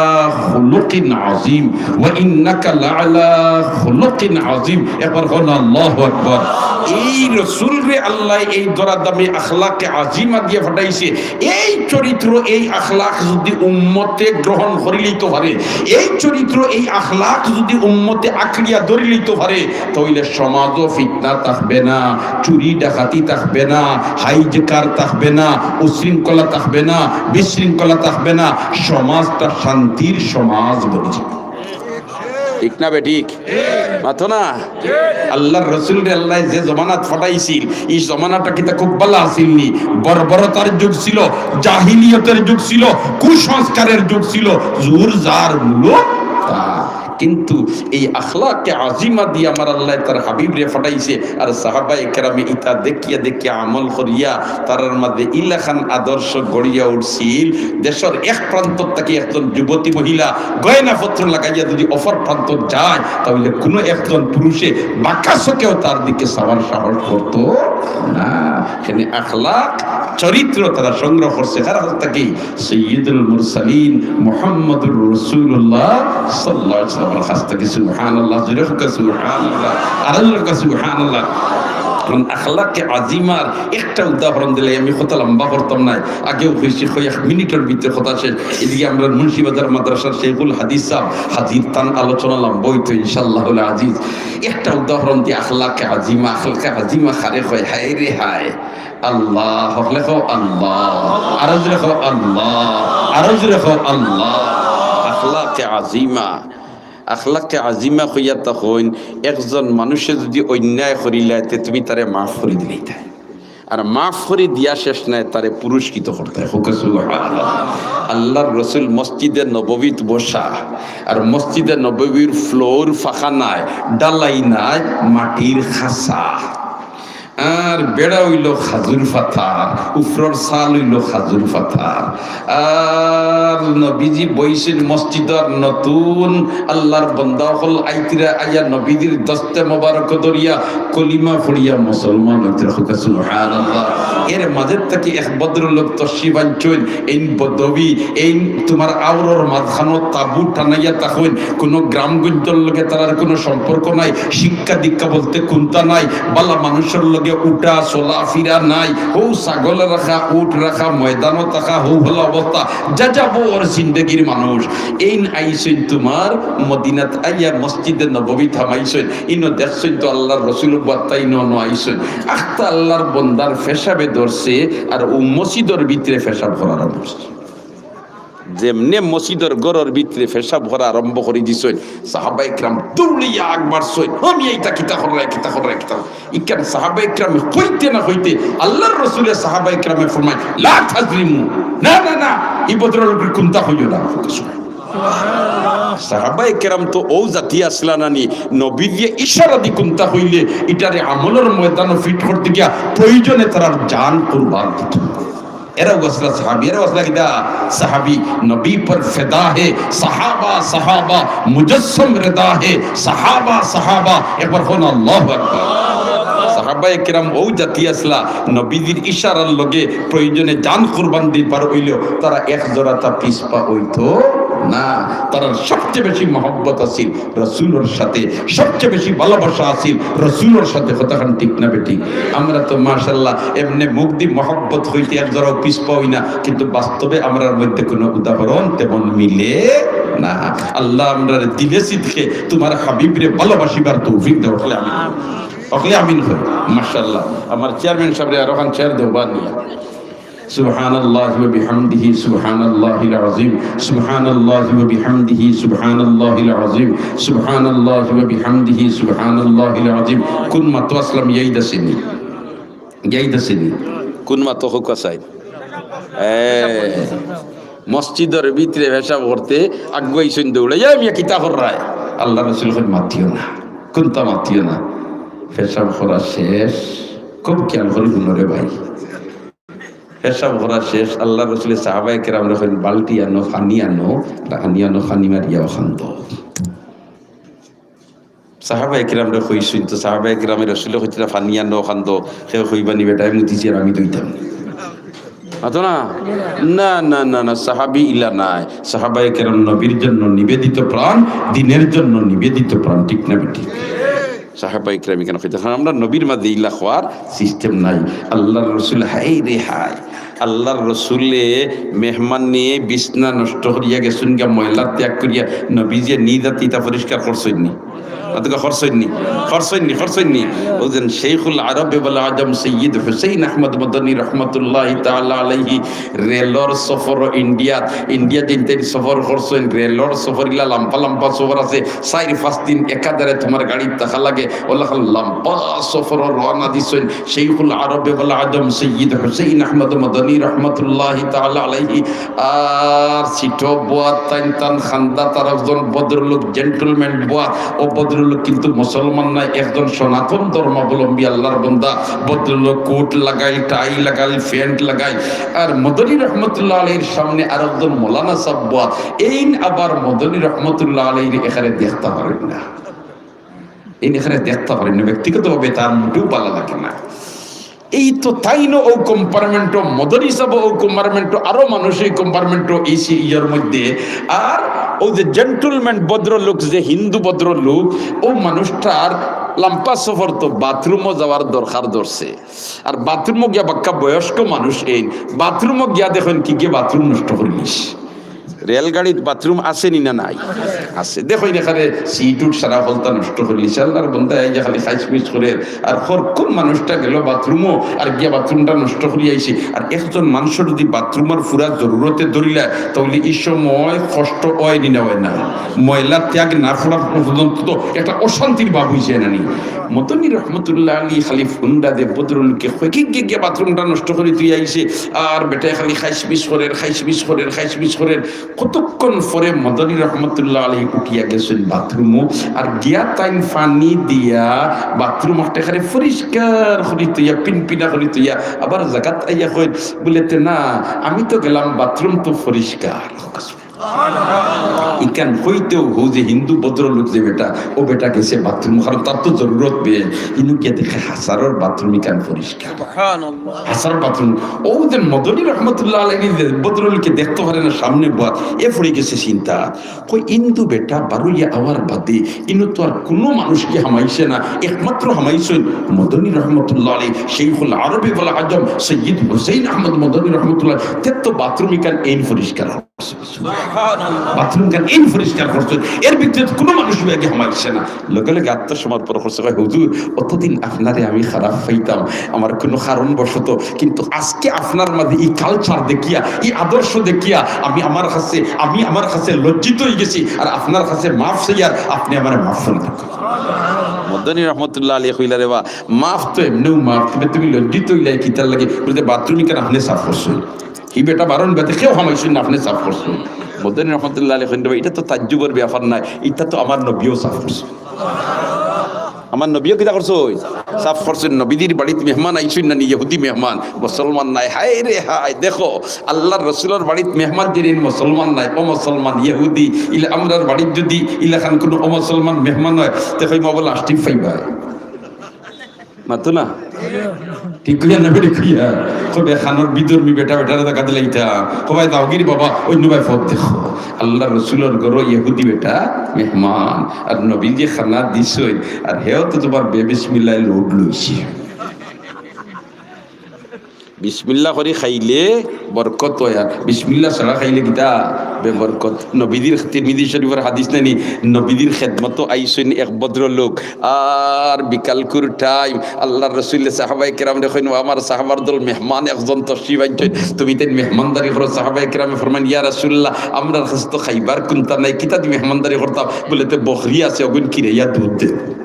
খুলুকিন আযীম, ওয়া ইন্নাকা লাআলা খুলুকিন আযীম।" একবার কউন, "আল্লাহু আকবার।" এই রসুলরে আল্লায় এই দরাদামি আখলাকে আজিমা দিয়া পাঠাইছে। এই চরিত্র, এই আখলাক যুদি উম্মতে গ্রহণ করিলিতো পারে, এই চরিত্র, এই আখলাক যুদি উম্মতে আঁকড়িয়া ধরিলিতো পারে, তাইলে সমাজো ফিতনা থাকবে না, চুরি ডাকাতি থাকবে না, হাইজকার থাকবে না, উশৃঙ্খলা থাকবে না, বিশৃঙ্খলা থাকবে না, সমাজটা শান্তির সমাজ বনিযাবে। ঠিক না বেঠিক? মাতো না। আল্লাহর রসুলরে আল্লায় যে জমানাত পাঠাইছিল, ই জমানাটা কিতা খুব ভালা আছিল নি? বর্বরতার যুগ ছিল, জাহিলিয়তের যুগ ছিল, কুসংস্কারের যুগ ছিল, জুর যার মূলো তা। কিন্তু এই আখলাকে আজিমা দিয়া আমার আল্লায় তার হাবিবরে পাঠাইছে। আর সাহাবায়ে কেরামে ইতা দেখিয়া দেখিয়া আমল করিয়া তারার মাঝে ইলাখান আদর্শ গড়িয়া উঠছিল। দেশর এক প্রান্ত থাকি একজন যুবতী মহিলা গয়নাপত্র লাগাইয়া যদি অপর প্রান্ত যায়, তাহলে কোনো একজন পুরুষে বাঁকা চোখেও তার দিকে চাওয়ার সাহস করতো না। এখানে আখলাক, চরিত্র তারা সংগ্রহ করছে। কার কাছ থাকি? সৈয়দুল মুরসালিন মুহাম্মদুর রাসূলুল্লাহ সাল্লাল্লাহু আলাইহি ওয়াসাল্লামের কাছ থাকি। সুবহানাল্লাহ, জোরে কউক্কা সুবহানাল্লাহ, আরো জোরে কউক্কা সুবহানাল্লাহ। কারণ আখলাকে আজিমার একটা উদাহরণ দিলে আমি কথা লম্বা করতাম না, আগেও কইছি, কয়েক মিনিটের ভিতরে কথা শেষ। এদিকে আমরার মুন্সিবাজার মাদ্রাসার শেখুল হাদিস সাহেব হাজির, তান আলোচনা লম্বা অইতো ইনশাআল্লাহুল আজিজ। একটা উদাহরণ দিয়া আখলাকে আজিমা, আখলাকে আজিমা কারে কয়, হায় রে হায়। আল্লাহ, হকলে কও আল্লাহ, আরো জোরে কও আল্লাহ, আরো জোরে কও আল্লাহ। আখলাকে আজিমা, আখলাকে আজিমা কইয়া তখন একজন মানুষে যদি অন্যায় করিলায়, তে তুমি তারে মাফ করি দিলাইতায়। আর মাফ করি দিয়া শেষ নায়, তারে পুরস্কৃত করতায়। কউক্কা সুবহানাল্লাহ। আল্লাহর রসুল মসজিদে নববীত বসা, আর মসজিদে নববীর ফ্লোর ফাঁকা নায়, ঢালাই নায়, মাটির খাসা। আর বেড়া অইলো খাজুর পাতার, উপরর চাল অইলো খাজুর পাতার। আর নবীজি বইছইন মসজিদর, নতুন আল্লাহর বন্দা অকল আইতরা, আইয়া নবীজির দস্তে মোবারক ধরিয়া কলিমা পড়িয়া মুসলমান অইতরা। কউক্কা সুবহানাল্লাহ। এর মাঝে থাকি এক ভদ্রলোক তশরিফ আনছইন, এইন বদবী, এইন তোমার আওরর মাঝখানো তাবু টানাইয়া থাকইন, কোনো গ্রামগঞ্জর লগে তারার কোনো সম্পর্ক নাই, শিক্ষা দীক্ষা বলতে কুন্তা নাই, ভালা মানুষর লগে উঠা চলা ফিরা নাই, হউ ছাগল রাখা, উট রাখা, ময়দানো থাকা, হউ ভালা অবস্থা, যাযাবর জিন্দেগির মানুষ। এইন আইছইন তোমার মদিনাত আইয়া মসজিদে নববীত হামাইছইন, ইনো দেখছইন তো আল্লাহর রসুল বাত্তাই ন ন আইছইন। আখতা আল্লাহর বন্দার পেশাবে ধরছে, আর অউ মসজিদর ভিতরে পেশাব করা আরম্ভ করছে। যেমনে মসজিদর ঘরর ভিতরে পেশাব করা আরম্ভ করি দিছইন, সাহাবায়ে কেরাম দৌড়িয়া আগ বাড়ছইন, "আমি এইটা কিতা কররায়, কিতা কররায়, কিতা কররায়?" ইখান সাহাবায়ে কেরামে কইতে না কইতে আল্লাহর রসুলে সাহাবায়ে কেরামে ফরমায়, "লা তাজরিমু।" না, না, না, ই ভদ্রলোকরে কুন্তা কইও না। সাহাবায়ে কেরাম তো অউ জাতি আছলা না নি, নবীজিয়ে ইশারা দি কুন্তা কইলে ইটারে আমলর ময়দানো ফিট করতে গিয়া প্রয়োজনে তারার জান কুরবান দিত। এরাও আছলা সাহাবী, এরাও আছলা কিতা সাহাবী, নবী পর ফিদা হে সাহাবা, সাহাবা মুজাসসম রেদা হে সাহাবা, সাহাবা। একবার কউন আল্লাহু আকবার। সাহাবায়ে কেরাম অউ জাতি আছলা, নবীজির ইশারার লগে প্রয়োজনে জান কুরবান দিবার অইলেও তারা এক জরাতা পিছপা অইতো না। তারার সবচেয়ে বেশি মহব্বত আছিল রসুলর সাথে, সবচেয়ে বেশি ভালোবাসা আছিল রসুলর সাথে। কথাখান ঠিক না বেঠিক? আমরা তো মাশাআল্লাহ এমনে মুখ দি মহব্বত কইতে এক জরাও পিছপা অই না, কিন্তু বাস্তবে আমরার মধ্যে কোনো উদাহরণ তেমন মিলে না। আল্লাহ আমরারে দিলে সিদকে তোমার হাবিবরে ভালোবাসিবার তৌফিক দেও। হকলে আমিন। হকলে আমিন কই। মাশাআল্লাহ। আমার চেয়ারম্যান সাবরে আরোখান চেয়ার দেও বা নিয়া। سبحان الله وبحمده، سبحان الله العظيم، سبحان الله وبحمده، سبحان الله العظيم، سبحان الله وبحمده، سبحان الله العظيم। কুন মাতো আছলাম, ইয়াদ আছে নি? ইয়াদ আছে নি? কুন মাতো কউক্কা চাই? এ, মসজিদর ভিতরে পেশাব করতে আগুয়াইছইন দৌড়াইয়া, "ইয়া মিয়া কিতা কররায়?" আল্লাহর রসুলে কইন, "মাতিও না, কুন্তা মাতিও না।" পেশাব করা শেষ, খুব খেয়াল করি হুনো রে ভাই। পেশাব করা শেষ, আল্লাহর রসুলে সাহাবায়ে কেরামরে কইন, "বালটি আনো, পানি আনো, পানি আনো, পানি মারিয়া অখান দেও।" সাহাবায়ে কেরামরে কইছইন তো, সাহাবায়ে কেরামে রসুলে কইতরা, "পানি আনো, অখান দেও।" কেউ কইবা নি, "বেটায় মুতিছে আর আমি ধইতাম।" মাতো না? না, না, না, না, সাহাবী ইলা নায়। সাহাবায়ে কেরাম নবীর জন্য নিবেদিত প্রাণ, দ্বীনের জন্য নিবেদিত প্রাণ, ঠিক না বেঠিক? সাহাবায়ে কেরাম ইখান কইতা, কারণ আমরার নবীর মাঝে ইলা কওয়ার সিস্টেম নাই। আল্লাহর রসুল, হায় রে হায়, আল্লাহর রসুলে মেহমান নিয়া বিছনা নষ্ট করিয়া গেছইন গিয়া, ময়লা ত্যাগ করিয়া, নবীজিয়ে নিজ আতে ইতা পরিষ্কার করছইন নি? অতকা খরচ অইনি, খরচ অইনি, খরচ অইনি। বুঝলেন, শেখুল আরব ওয়াল আজম সৈয়দ হুসেন আহমদ মদনী রহমতুল্লাহ তাআলা আলাইহি রেলর সফর ইন্ডিয়াত, ইন্ডিয়া যেইন তাইন সফর করছইন, রেলর সফর ইলা লম্বা লম্বা সফর আছে, চাইর পাঁচ দিন একাধারে তুমার গাড়িত থাকা লাগে, অলাখান লম্বা সফর রওনা দিছইন। শেখুল আরব ওয়াল আজম সৈয়দ হুসেন আহমদ মদনী রহমতুল্লাহ তাআলা আলাইহি আর সিটো বওয়াত তাইন তান খান্দাত আর একজন ভদ্রলোক, gentleman বওয়াত। ও ভদ্রলোক কিন্তু মুসলমান নায়, একজন সনাতন ধর্মাবলম্বী আল্লাহর বান্দা। ভদ্রলোক কোট লাগাইল, টাই লাগাইল, প্যান্ট লাগাইল। আর মদনী রহমতুল্লাহ আলাইহির সামনে আর একজন মৌলানা সাব বওয়াত। এইন আবার মদনী রহমতুল্লাহ আলাইহির এখানে দেখতা পারইন না। এইন এখানে দেখতা পারইন না, ব্যক্তিগতভাবে তার মোটেও ভালা লাগে না। এই তো তাইনও ও compartment-ও, মদনী সাবও ও compartment-ও, আরো মানুষ এই compartment-ও, এসি ইয়ের মধ্যে। আর ও যে gentleman ভদ্রলোক, যে হিন্দু ভদ্রলোক, ও মানুষটার লম্বা সফর তো বাথরুমও যাওয়ার দরকার ধরছে। আর বাথরুমও গিয়া বাক্কা বয়স্ক মানুষ এইন, বাথরুমও গিয়া দেখইন কিগে বাথরুম নষ্ট করিলিছ। রেলগাড়িত বাথরুম আছে নি না নাই? আছে। দেখইন এখানে সিট উট সারা হলতা নষ্ট করিলিছে। আল্লাহর বান্দা আইয়া খালি খাইছমিছ করের। আর হর কোন মানুষটা গেল বাথরুমও আর গিয়া বাথরুমটা নষ্ট করি আইছে। আর একজন মানুষর যদি বাথরুমর পুরা জরুরতে ধরিলায়, তাইলে ই সময় কষ্ট অয় নি না অয় না? ময়লা ত্যাগ না করা পর্যন্ত তো একটা অশান্তির ভাব অইছে না নি? মদনী রহমতুল্লাহ আলাইহি খালি ফোনটা দে ভদ্রলোকে কয়, "কিগে গিয়া বাথরুমটা নষ্ট করি থুই আইছে।" আর বেটায় খালি খাইছমিছ করের, খাইছমিছ করের, খাইছমিছ করের। কতক্ষণ পরে মদনী রহমতুল্লাহ আলাইহি উঠিয়া গেছইন বাথরুমও, আর গিয়া তাইন পানি দিয়া বাথরুম একটা করে পরিষ্কার করি থইয়া, পিনপিনা করি থইয়া, আবার জাগাত আইয়া কইন, বুলে, "তে না, আমি তো গেলাম, বাথরুম তো পরিষ্কার।" ইখান কইতেউ হউ যে হিন্দু ভদ্রলোক যে বেটা, ও বেটা গেছে বাথরুম, কারণ তার তো জরুরত বে, ইনু গিয়া দেখে হাছারর বাথরুম ইখান পরিষ্কার। সুবহানাল্লাহ। হাছারর বাথরুম। ও যে মদনী রহমতুল্লাহ আলাইহি যে ভদ্রলোকে দেখতা পারে না সামনে বওয়াত, এ পড়ি গেছে চিন্তা। কই, হিন্দু বেটা বারইয়া আওয়ার বাদে ইনো তো আর কুনু মানুষকে হামাইছে না, একমাত্র হামাইছইন মদনী রহমতুল্লাহ আলাইহি, শেখুল আরব ওয়াল আজম সৈয়দ হুসেন আহমদ মদনী রহমতুল্লাহ। তে তো বাথরুম ইখান এইন পরিষ্কার। সুবহানাল্লাহ। বাথরুম খান এইন পরিষ্কার করছইন, এর ভিতরে তো কুনু মানুষ আগে হামাইছে না। লগে লগে আত্মসমর্পণ করছে, কয়, "হুজুর, অতদিন আপনারে আমি খারাপ পাইতাম, আমার কুনু কারণবশত, কিন্তু আজকে আপনার মাঝে ই culture দেখিয়া, ই আদর্শ দেখিয়া আমি আমার কাছে, আমি আমার কাছে লজ্জিত অই গেছি, আর আপনার কাছে মাফ চাইয়ার, আপনে আমারে মাফ করি দেউক্কা।" মদনী রহমতুল্লাহ আলাইহি কইলা, "রে বা, মাফ তো এমনেউ মাফ, তবে তুমি লজ্জিত অইলায় কিতার লাগি?" বুলে, "বাথরুম ইখান আপনে সাফ করছইন।" হি বেটা বারইন বাদে কেউ হামাইছইন না, আপনে সাফ করছইন। মদনী রহমতুল্লাহ আলাইহি কইন, "রে বা, ইটা তো তাজ্জুবর ব্যাপার নায়, ইটা তো আমার নবীও সাফ করছইন।" আমার নবীও কিতা করছইন? সাফ করছইন। নবীজির বাড়িত মেহমান আইছইন না নি, ইহুদি মেহমান, মুসলমান নায়। হায় রে হায়, দেখো, আল্লাহর রসুলর বাড়িত মেহমান যিনি মুসলমান নায়, অমুসলমান, ইহুদি, ইলা আমরার বাড়িত যদি ইলাখান কুনু অমুসলমান মেহমান অয়, তে কইমু, "বাবা, লাস্টিক পাইবা।" মাতো না? ঠিক কইয়া না বেঠিক কইয়া? কবে খানোর বিধর্মী বেটা বেটারে দেখা দিলে ইটা। কবায় যাওগিরি বাবা, অইন্য বায় পথ দেখো। আল্লাহর রসুলর ঘরো ইহুদি বেটা মেহমান। আর নবীজি খানা দিছইন। আর হেও তো তুমার বেবিসমিল্লায় লোড লইছে। বিসমিল্লাহ করি খাইলে বরকত অয়, আর বিসমিল্লাহ ছাড়া খাইলে কিতা? বেবরকত। নবীজির, তিরমিজি শরীফর হাদিস নানি, নবীজির খেদমতো আইছইন এক ভদ্রলোক, আর বিকালকুর টাইম আল্লাহর রসুলে সাহাবায়ে কেরামরে কইন, "ও আমার সাহাবার দল, মেহমান একজন তশরিফ আনছইন, তুমি তাইন মেহমানদারি করো।" সাহাবায়ে কেরামে ফরমাইন, "ইয়া রাসূলুল্লাহ, আমরার কাছে তো খাইবার কুন্তা নাই, কিতা দি মেহমানদারি করতাম?" বুলে, "তে বকরি আছে, অগুন কিরাইয়া দুধ দে।"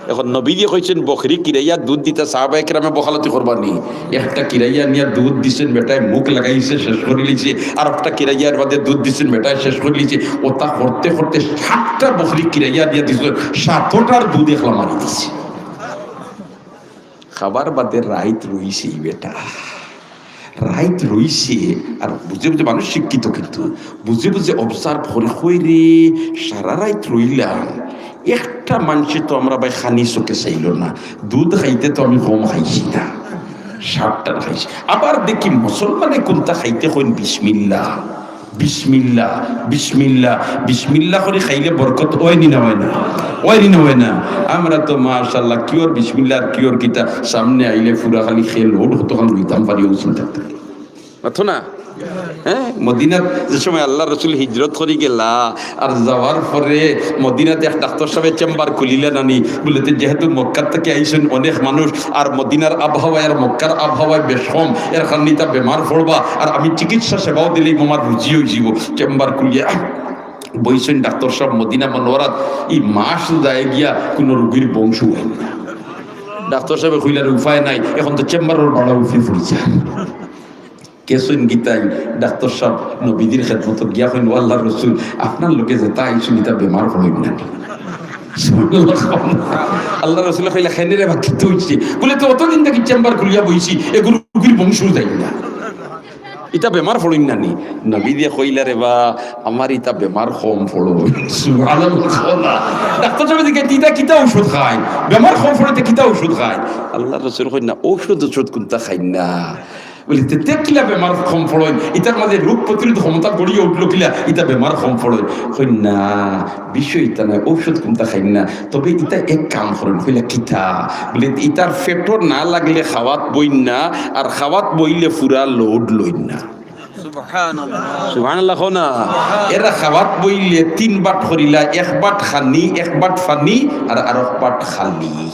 এখন নবীজি কইছইন, "বকরি কিরাইয়া দুধ দিতা, সাহাবায়ে কেরামে বখালতি করবা নি?" একটা কিরাইয়া নিয়া দুধ দিছইন, বেটায় মুখ লাগাইছে, শেষ করিলিছে। আর একটা কিরাইয়ার বাদে দুধ দিছইন, বেটায় শেষ করিলিছে। ওটা করতে করতে সাতটা বকরি কিরাইয়া দিয়া দিছইন, সাতটার দুধ একলা মারি দিছে। খাবার বাদে রাইত রইছে ই বেটা। রাইত রইছে, আর বুঝে বুঝে মানুষ শিক্ষিত, কিন্তু বুঝে বুঝে observe করে, কই রে, সারা রাইত রইলাম, একটা মানষে তো আমরা ভাই খানি চোখে চাইল না, দুধ খাইতে তো আমি কম খাইছি না, সাতটা খাইছি। আবার দেখি মুসলমানে কুন্তা খাইতে কইন বিসমিল্লাহ, বিসমিল্লাহ, বিসমিল্লাহ, বিসমিল্লাহ করি খাইলে বরকত অয় নি না অয় না? অয় নি না অয় না? আমরা তো মাশাআল্লাহ কিওর বিসমিল্লাহ আর কিওর কিতা, সামনে আইলে পুরা খালি খেল ওঠ, কতক্ষণ রইতাম পারি ও চিন্তা করি। মাতো না? হ্যাঁ, মদিনাত যে সময় আল্লার রসুল হিজরত করি গেলা, আর যাওয়ার পরে মদিনাত এক ডাক্তর সাবে চেম্বার খুলিলা নানি, বুলে, "তে যেহেতু মক্কার থাকি আইছইন অনেক মানুষ, আর মদিনার আবহাওয়ায় আর মক্কার আবহাওয়ায় বেশ কম, এর কারণে ইতা বেমার পড়বা, আর আমি চিকিৎসা সেবাও দিলেই আমার রুজি অইযিবো।" চেম্বার খুলিয়া বইছইন ডাক্তর সাব মদিনা মনোয়ারাত, ই মাস যায় গিয়া কুনু রুগীর বংশ অয় না। ডাক্তর সাবে কইলা, "আর উপায় নাই, এখন তো চেম্বারর ভাড়া উফি পড়ি যায়।" গেছইন গিয়া তাইন ডাক্তর সাব নবীজির খেদমতো গিয়া কইন, "ও আল্লার রসুল, আপনার লগে যেতা আইছইন ইতা বেমার পড়ইন না।" আল্লার রসুলে কইলা, "কেনে রে বা, কিতা অইছে?" বুলে, "তে অতদিন থাকি চেম্বার খুলিয়া বইছি, এগু রুগীর বংশ যায় না, ইতা বেমার পড়ইন না নি?" নবীজিয়ে কইলা, "রে বা, আমার ইতা বেমার কম পড়ইন।" সুবহানাল্লাহ। ডাক্তর সাবে জিগাইন, "ইতা কিতা ঔষধ খাইন? বেমার কম পড়ইতে কিতা ঔষধ খাইন?" আল্লার রসুল কইন না, "ঔষধ ঔষধ কুনতা খাইন না।" বুলে, "তে, তে কিলা বেমার কম পড়ইন? ইতার মাঝে রোগ প্রতিরোধ ক্ষমতা গড়িয়া উঠলো কিলা, ইতা বেমার কম পড়ইন।" কইন না, "বিষয় ইতা নায়, ঔষধ কুনতা খাইন না, তবে ইতা এক কাম করইন।" কইলা, "কিতা?" বুলে, "ইতার পেটো না লাগলে খাওয়াত বইন না, আর খাওয়াত বইলে পুরা লোড লইন না।" সুবহানাল্লাহ। সুবহানাল্লাহ কও না। এরা খাওয়াত বইলে তিন বাট করিলা, এক বাট খানি, এক বাট ফানি, আর আরক বাট খালি।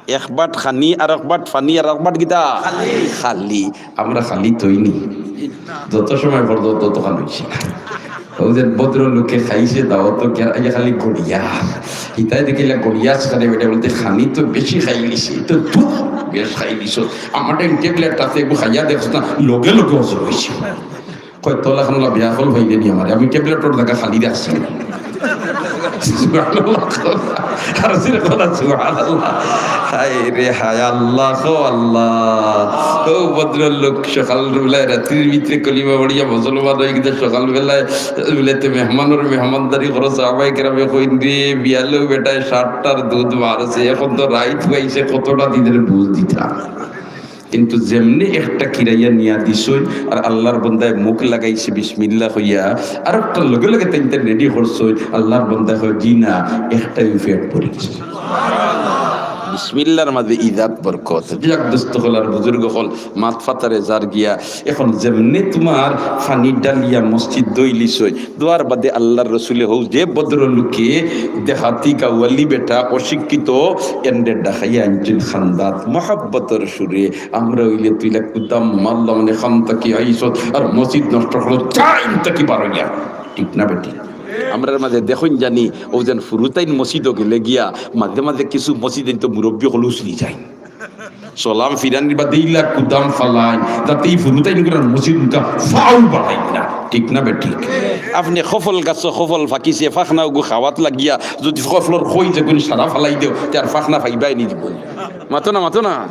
এক বাট খানি, আরক বাট ফানি, আরক বাট কিতা? খালি। খালি। আমরা খালি তৈনি। যত সময় পর্যন্ত তত খালি অইছে। অউ যে ভদ্রলোকে খাইছে দাওয়াত, তো কে-, ইয়া খালি গড়িয়া। ইতায় দেখিলা গড়িয়া আছে খালি, বেটা বলতে, "খানি তো বেশি খাইলিছি, তো দুঃখ বেশ খাইলিছ। আমার টাইম ট্যাবলেট আছে, একটু খাইয়া দেখছ না, লগে লগে অজর অইছে।" কয়, "তোলা খানলা বিয়া হল হইলে নি আমার, আমি ট্যাবলেটর জাগা খালি রাখছি।" সুবহানাল্লাহ। আর জোরে কও না, সুবহানাল্লাহ। হায় রে হায়, আল্লাহ গো আল্লাহ। ও ভদ্রলোক, সকালবেলায় রাতির ভিতরে কলিমা পড়িয়া মুসলমান অই গেছে, সকালবেলায় বুলে তে মেহমানর মেহমানদারি করো, সাহাবায়ে কেরামে কইন রে, বিয়ালেও বেটায় সাতটার দুধ মারছে, এখন তো রাইত পাইছে, কতটা দিনের বুঝ দিতা। কিন্তু যেমনে একটা কিরাইয়া নিয়া দিছইন, আর আল্লার বন্দায় মুখ লাগাইছে বিসমিল্লাহ কইয়া, আর একটা লগে লগে তাইন তাইন রেডি করছইন, আল্লার বন্দায় কয়, "জি না, একটাই পেট ভরি গেছে।" বিসমিল্লাহর মাঝে ইজাত বরকত। যাক দোস্ত অকল আর বুজুর্গ অকল, মাত ফাতারে যার গিয়া, এখন যেমনে তুমার ফানি ডালিয়া মসজিদ দইলিছইন, দোয়ার বাদে আল্লার রসুলে হউ যে ভদ্রলোকে দেহাতি গাওয়ালি বেটা অশিক্ষিত এনরে ডাকাইয়া আনছইন খান্দাত মহব্বতর সুরে, আমরা অইলে তুইলা কুদাম মারলাম মানে খান থাকি আইছত আর মসজিদ নষ্ট করো, টাইম থাকি বারইয়া। ঠিক না বেটি? আমরার মাঝে দেখইন জানি, অউ যেন ফুরুতাইন মসজিদো গেলে গিয়া মাঝে মাঝে কিছু মসজিদ তো মুরব্বি অকল উছলি যায়। সালাম ফিরানির বাদে ইলা কুদাম ফালাইন, যাতে ই ফুরুতাইন গুলার মসজিদ মুখা ফাউ বাড়াইন না। ঠিক না বেঠিক? আপনে কফল গাছো কফল ফাকিছে, ফাখনা ওগু খাওয়াত লাগিয়া যদি কফলর খই যেগুন সারা ফালাই দেও, তে আর ফাখনা ফাইবায় নি জীবনে। মাতো না, মাতো না।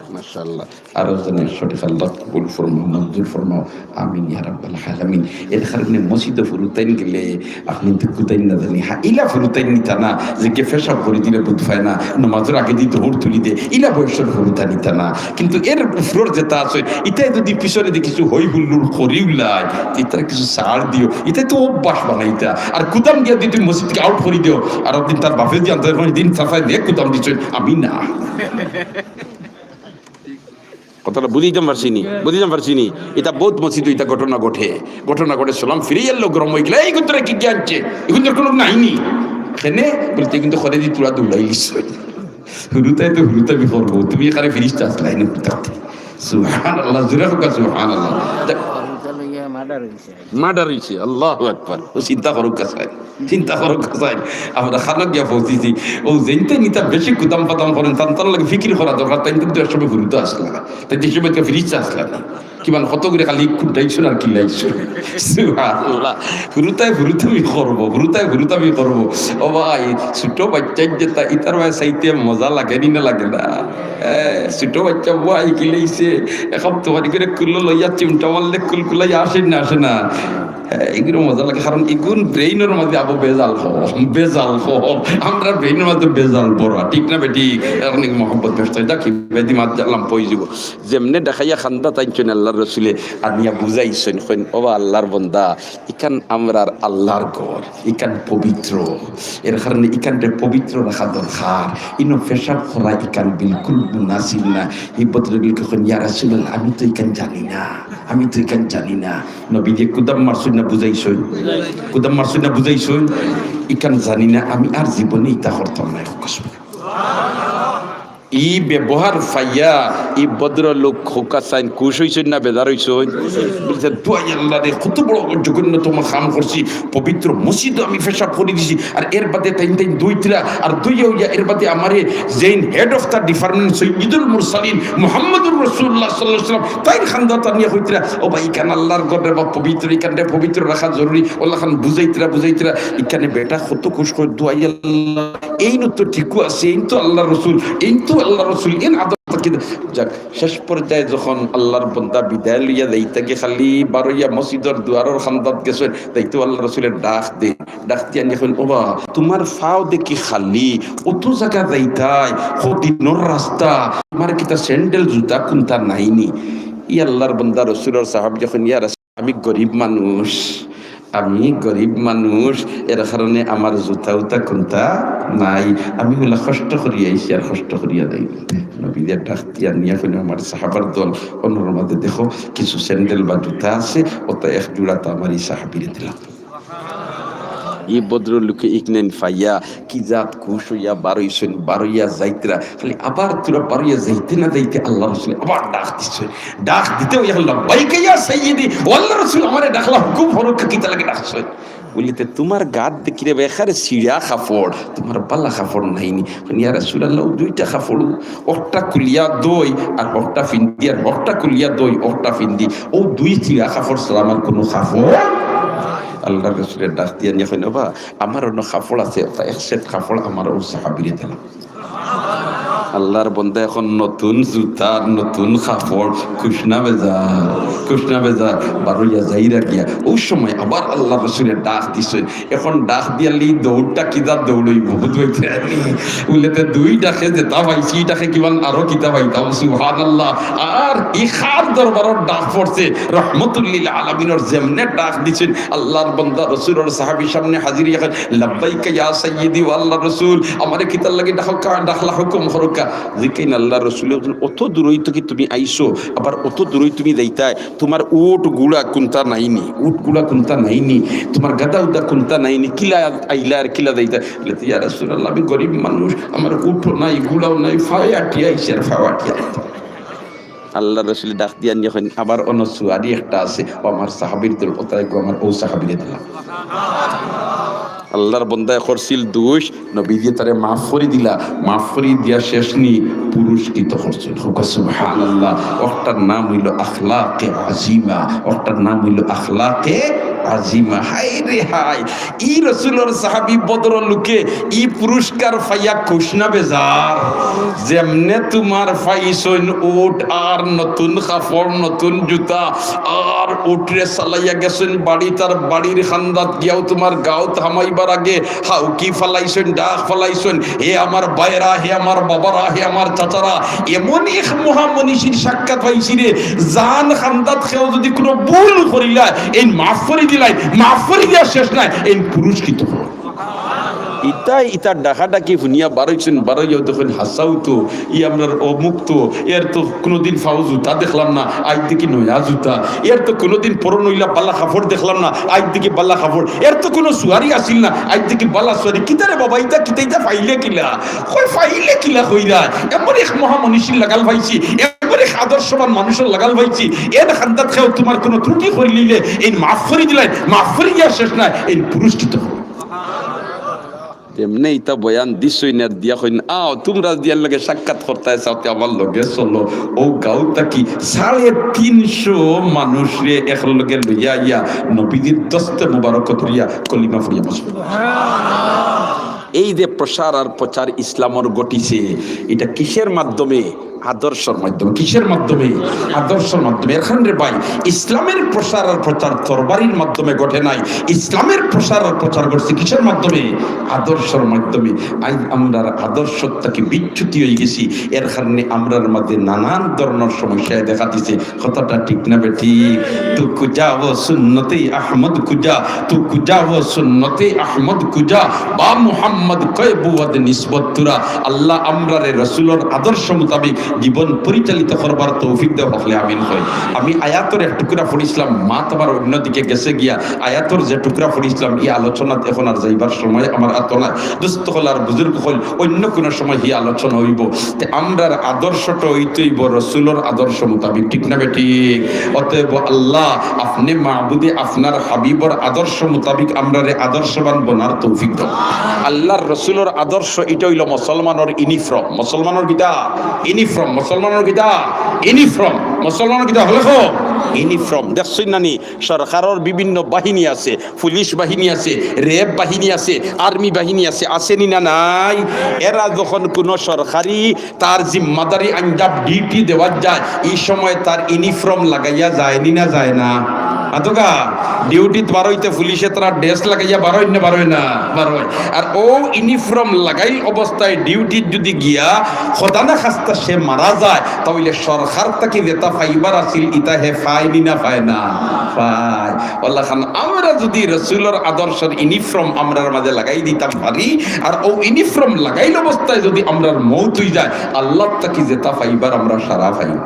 মাশাআল্লাহ। আরো যেন সঠিক আল্লাহ কবুল ফরমাও, মঞ্জুর ফরমাও। আমিন ইয়া রাব্বাল আলামিন। এর কারণে মসজিদো ফুরুতাইন গেলে আপনে তো কুদাইন না জানি। হ্যাঁ, ইলা ফুরুতাইন নিতা না, যে কে পেশাব করি দিলে বুঝ পায় না, নামাজর আগেদি দৌড় তুলি দে, ইলা বয়সর ফুরুতা নিতা না। কিন্তু এর উপরর যেটা আছে, ইটায় যদি পিছনে দি কিছু হই হুল্লোড় করিউলায়, ইতারে কিছু ছাড় দিও, ইতায় তো অভ্যাস বানাইতা। আর কুদাম দিয়া যদি মসজিদকে আউট করি দিও, আর একদিন তার বাপে যদি আনতে দিন চাচায় দেখ কুদাম দিছইন, আমি না। কথাটা বুঝাইতাম পারছি নি? বুঝাইতাম পারছি নি? ইটা বউত মসজিদো ইটা ঘটনা ঘটে। ঘটনা ঘটে, সালাম ফিরাইয়া আইলো, গরম অইগেলা, "এই কুত্তারে কে গিয়া আনছে? ইগুনতর কুনু নাই নি?" কেনে? বলতে, "কিন্তু করে দি তোরা দৌড়াইলিছ।" হুরুতায় তো হুরুতামি করবো, তুমি এখানে ফিরিস্তা আছলায় নি হুরুতাতে। সুবহানাল্লাহ, জোরে কউক্কা সুবহানাল্লাহ। মার্ডার অইছে, আল্লাহু আকবার। ও চিন্তা করউক্কা চাই। চিন্তা করউক্কা চাই, আমরা খানো গিয়া পৌঁছিছি। ও যেইনতে নিতা বেশি কুদাম পাদাম করেন, তান তান লাগি ফিকির করা দরকার, তাইন কিন্তু এক সময় হুরুতা আছলা, তাইন যে সময় ফিরিস্তা আছলা না। কিমান কত করে খালি কুদাইছইন আর কিলাইছইন। সুবহানাল্লাহ। হুরুতায় হুরুতামি করবো, হুরুতায় হুরুতামি করবো। ও ভাই, ছোট বাইচ্চাইন যেতা, ইতার ভাই চাইতে মজা লাগে নি না লাগে না? এ, ছোট বাইচ্চা ভাই কিলাইছে, এখন তোমার করে কুলো লইয়া চিমটা মারলে কুলকুলাই আসে না আসে না? এগুলো মজা লাগে, কারণ এগুন ব্রেইনর মাঝে আবো বেজাল হ, বেজাল হ। আমরা ব্রেইনর মাঝে বেজাল বড়, ঠিক না বেটি? এখন এই মহব্বত ব্যস্ত হয়ে যাক, বেদি মাত জানলাম পই যাব। যেমনে দেখাইয়া খান্দা তাইছইন আল্লাহর রসুলে, আনিয়া বুঝাইছইন, কইন, "ও বা আল্লাহর বন্দা, ইখান আমরার আল্লাহর ঘর, ইখান পবিত্র, এর কারণে ইখানরে পবিত্র রাখা দরকার, ইনো পেশাব করা ইখান বিলকুল মুনাসিব না।" এই ভদ্রলোকে কইন, "ইয়া রাসূলুল্লাহ, আমি তো ইখান জানি না, আমি তো ইখান জানি না।" নবীজি কুদাম মারছইন না বুঝাইছইন, কুদাম মারছইন না বুঝাইছইন, "ইখান জানি না, আমি আর জীবনে ইতা করতাম না।" ই ব্যবহার পাইয়া ই ভদ্রলোক খোকা চাইন খুশ হইছইন না বেজার হইছইন? বলছে, "দুয়াই আল্লাহ রে, কত বড় জঘন্যতম কাম করছি, পবিত্র মসজিদো আমি পেশাব করি দিছি, আর এর বাদে তাইন তাইন দুইতরা, আর দুইয়া হইয়া এর বাদে আমারে যেইন head of the department সৈয়দুল মুরসালিন মুহাম্মদুর রাসূলুল্লাহ সাল্লাল্লাহু আলাইহি ওয়াসাল্লাম তাইন খান্দা তানিয়া কইতরা, 'ও ভাই, ইখান আল্লাহর ঘর রে বা পবিত্র, ইখানরে পবিত্র রাখা জরুরি।' ওলা খান বুঝাইতরা, বুঝাইতরা, ইখানে বেটা কত খুশ কয়, দুয়াই আল্লাহ, এইন তো ঠিকও আছে, এইন তো আল্লাহর রসুল, এইন তো আল্লাহর রসুল, এইন আদব তাকে।" যাক, শেষ পর্যায়ে যখন আল্লাহর বন্দা বিদায় লইয়া যাইতাগি, খালি বারইয়া মসজিদর দুয়ারর খান্দাত গেছইন, যাইতেউ আল্লাহর রসুলে ডাক দে, ডাক দিয়া নিয়া কইন, "ও বা, তুমার পাও দেখি খালি, অত জাগা যাইতায়, কদিনর রাস্তা, তুমার কিতা স্যান্ডেল জুতা কুন্তা নাইনি?" ই আল্লাহর বন্দা রসুলর সাহাবী যখন, "ইয়া রাসূল, আমি গরিব মানুষ, আমি গরিব মানুষ, এর কারণে আমার জুতা উতা কুন্তা নাই, আমি অলা কষ্ট করিয়া আইছি আর কষ্ট করিয়া যাইমু।" নবীজি ডাক দিয়া নিয়া কইন, "আমার সাহাবার দল, অনর মাঝে দেখো কিছু স্যান্ডেল বা জুতা আছে, অতা এক জোড়া তো আমার ই সাহাবীরে দিলাও।" ই ভদ্রলোকে ইখান পাইয়া কি জাত খুশ হইয়া বারইছইন, বারইয়া যাইতরা, খালি আবার থুড়া বারইয়া যাইতে না যাইতে আল্লাহর রসুলে আবার ডাক দিছইন। ডাক দিতে অইয়া, "লাব্বাইকা ইয়া সাইয়্যিদি, ও আল্লাহর রসুল, আমারে ডাকলা, হুকুম করউক্কা, কিতার লাগি ডাকছইন?" বলে, "তে তুমার গাত দেখি রে বা একেবারে ছিড়া কাপড়, তুমার বালা কাপড় নাইনি।" কইন, "ইয়া রাসূলুল্লাহ, অউ দুইটা কাপড়, হকটা খুলিয়া দই আর হকটা ফিন্দি, আর হকটা খুলিয়া দই, হকটা ফিন্দি, অউ দুই ছিড়া কাপড় ছাড়া আমার কুনু কাপড়।" আল্লাহর রসুলে ডাক দিয়া নিয়া কইন, "ও বা, আমার অনো কাপড় আছে, অতা এক সেট কাপড় আমার অউ সাহাবীরে দিলাও।" আল্লাহর বন্দা অখন নতুন জুতা, নতুন কাপড়, খুশ না বেজার, খুশ না বেজার, বারইয়া যাইরা গিয়া। অউ সময় আবার আল্লাহর রসুলে ডাক দিছইন। অখন ডাক দিয়ার লাগি দৌড়টা কিতা দৌড় অইবো, বুঝতে পারছি? বলে, "তে দুই ডাকে যেতা পাইছি, ই ডাকে কিমান আরো কিতা পাইতাম, সুবহানাল্লাহ।" আর ই কার দরবারর ডাক পড়ছে, রহমতুল্লিল আলামিনর যেমনে ডাক দিছইন, আল্লাহর বন্দা রসুলর সাহাবী সামনে হাজির অইয়া কইন, "লাব্বাইকা ইয়া সাইয়্যিদি, ও আল্লাহর রসুল, আমারে কিতার লাগি ডাকউক্কা, ডাকলা, হুকুম করউক্কা।" জিকাইন আল্লাহর রসুলে, "অত দূরই তো কি তুমি আইছো, আবার অত দূরই তুমি যাইতায়, তুমার উট ঘুড়া কুন্তা নাইনি, উট ঘুড়া কুন্তা নাইনি, তুমার গাদা উদা কুন্তা নাইনি, কিলা আইলা আর কিলা যাইতায়?" বলে, "ইয়া রাসূলুল্লাহ, আমি গরিব মানুষ, আমার উটও নাই, ঘুড়াও নাই, পায়ে আটিয়া আইছি আর পায়ে আটিয়া আইতাম।" আল্লাহর রসুলে ডাক দিয়া নিয়া কইন, "আবার অনো সুয়ারি একটা আছে, অউ আমার সাহাবীর দল, অতারে গো আমার অউ সাহাবীরে দিলাও।" আল্লাহর বন্দায় করছিল দুষ, নবীজি তারে মাফ করি দিলা, মাফ করি দিয়া শেষ নি, পুরস্কৃত করছইন। কউক্কা সুবহানাল্লাহ। অটার নাম অইলো আখলাকে আজিমা, অটার নাম অইলো আখলাকে আজিমা। হায় রে হায়, ই রসুলর সাহাবী বদর লোকে ই পুরস্কার পাইয়া খুশ না বেজার? যেমনে তুমার পাইছইন উট আর নতুন কাপড়, নতুন জুতা, আর উটরে চালাইয়া গেছইন বাড়িত, আর বাড়ির কান্দাত গিয়াও তুমার গাউত হামাইবার আগে হাউকি ফালাইছইন, ডাক ফালাইছইন, "হে আমার ভাইরা, হে আমার বাবারা, হে আমার চাচারা, এমন এক মহামনীষীর সাক্ষাৎ পাইছি রে, যান কান্দাত কেউ যুদি কুনু ভুল করিলায়, এইন মাফ করি দিলায়, মাফ করি দিয়া শেষ নায়, এইন পুরস্কৃত করো।" ইতায় ইতার ডাকাডাকি হুনিয়া বারইছইন, বারইয়াও দেখইন হাছাউ তো, ই আমরার অমুক তো, এর তো কুনুদিন পাও জুতা দেখলাম না, আইজ দেখি নয়া জুতা, এর তো কুনুদিন পরন অইলা বালা কাপড় দেখলাম না, আইজ দেখি বালা কাপড়, এর তো কুনু সুয়ারি আছিল না, আইজ দেখি বালা সুয়ারি। কিতারে বাবা, ইতা কিতা, ইতা পাইলে কিলা? কয় পাইলে কিলা কইরা? এমন এক মহামনীষীর লাগাল পাইছি, এমন এক আদর্শবান মানুষর লাগাল পাইছি, এর কান্দাত কেউ তুমার কুনু ত্রুটি করিলিলে, এইন মাফ করি দিলাইন, মাফ করি দিয়া শেষ নায়, এইন পুরস্কৃত করো। তেমনে ইতা বয়ান দিছইন আর দিয়া কইন, "আও, তুমরা যুদি এর লগে সাক্ষাৎ করতায় চাও, তে আমার লগে চলো।" অউ গাউ থাকি সাড়ে তিনশো মানুষরে একলগে লইয়া আইয়া নবীজির দস্তে মুবারক ধরিয়া কলিমা পড়িয়া মুসলমান। এই যে প্রসার আর প্রচার ইসলামর ঘটিছে, এটা কিসের মাধ্যমে? আদর্শর মাধ্যমে। কিসের মাধ্যমে? আদর্শর মাধ্যমে। এর কারণে রে ভাই, ইসলামের প্রসার আর প্রচার তরবারির মাধ্যমে ঘটে নাই। ইসলামের প্রসার আর প্রচার ঘটছে কিসের মাধ্যমে? আদর্শর মাধ্যমে। আইজ আমরার আদর্শ থাকি বিচ্যুতি অইগেছি, এর কারণে আমরার মাঝে নানান ধরনর সমস্যায় দেখা দিছে। কথাটা ঠিক না বেঠিক? তু কুজা ও সুন্নতে আহমদ কুজা, তু কুজা ও সুন্নতে আহমদ কুজা, বা মুহাম্মদ কয় বুয়াদ নিসবত তুরা। আল্লাহ, আমরারে রসুলর আদর্শ মোতাবিক জীবন পরিচালিত করবার তৌফিক দেও, হকলে আমিন কই। আমি আয়াতর এক টুকরা পড়ছিলাম, মাত আমার অন্যদিকে গেছে গিয়া। আয়াতর যে টুকরা পড়ছিলাম, এই আলোচনাত এখন আর যাইবার সময় আমার আতো নাই। দোস্ত অকল আর বুজুর্গ অকল, অন্য কোনো সময় হি আলোচনা অইবো। তে আমরার আদর্শটা অইতে অইবো রসুলর আদর্শ মোতাবিক, ঠিক না বেঠিক? অতএব আল্লাহ, আপনে মাবুদে আপনার হাবিবর আদর্শ মোতাবিক আমরারে আদর্শবান বনার তৌফিক দেও। আল্লাহর রসুলর আদর্শ, ইটা অইলো মুসলমানর ইউনিফর্ম। মুসলমানর কিতা? ইউনিফর্ম। মুসলমানর কিতা? ইউনিফর্ম। মুসলমানর কিতা? হকলে কও, ইউনিফর্ম। দেখছইন না নি, সরকারর বিভিন্ন বাহিনী আছে, পুলিশ বাহিনী আছে, র‍্যাব বাহিনী আছে, আর্মি বাহিনী আছে, আছে নি না নাই? এরা যখন কোনো সরকারি তার জিম্মাদারি আঞ্জাম ডিউটি দেওয়ার যায়, এই সময় তার ইউনিফর্ম লাগাইয়া যায় নি না যায় না? আতকা ডিউটিত বারইতে পুলিশে তারা ড্রেস লাগাইয়া বারইন না বারয় না? বারয়। আর ও ইউনিফর্ম লাগাইল অবস্থায় ডিউটিত যদি গিয়া খোদা না খাস্তা সে মারা যায়, তাইলে সরকার থাকি যেটা পাইবার আছিল, ইটা হে পায় নি না পায় না? পায়। অলাখান আমরা যদি রসুলর আদর্শর ইউনিফর্ম আমরার মাঝে লাগাই দিতাম পারি, আর ও ইউনিফর্ম লাগাইল অবস্থায় যদি আমরার মউত অই যায়, আল্লাহ থাকি যেটা পাইবার আমরা সারা পাই।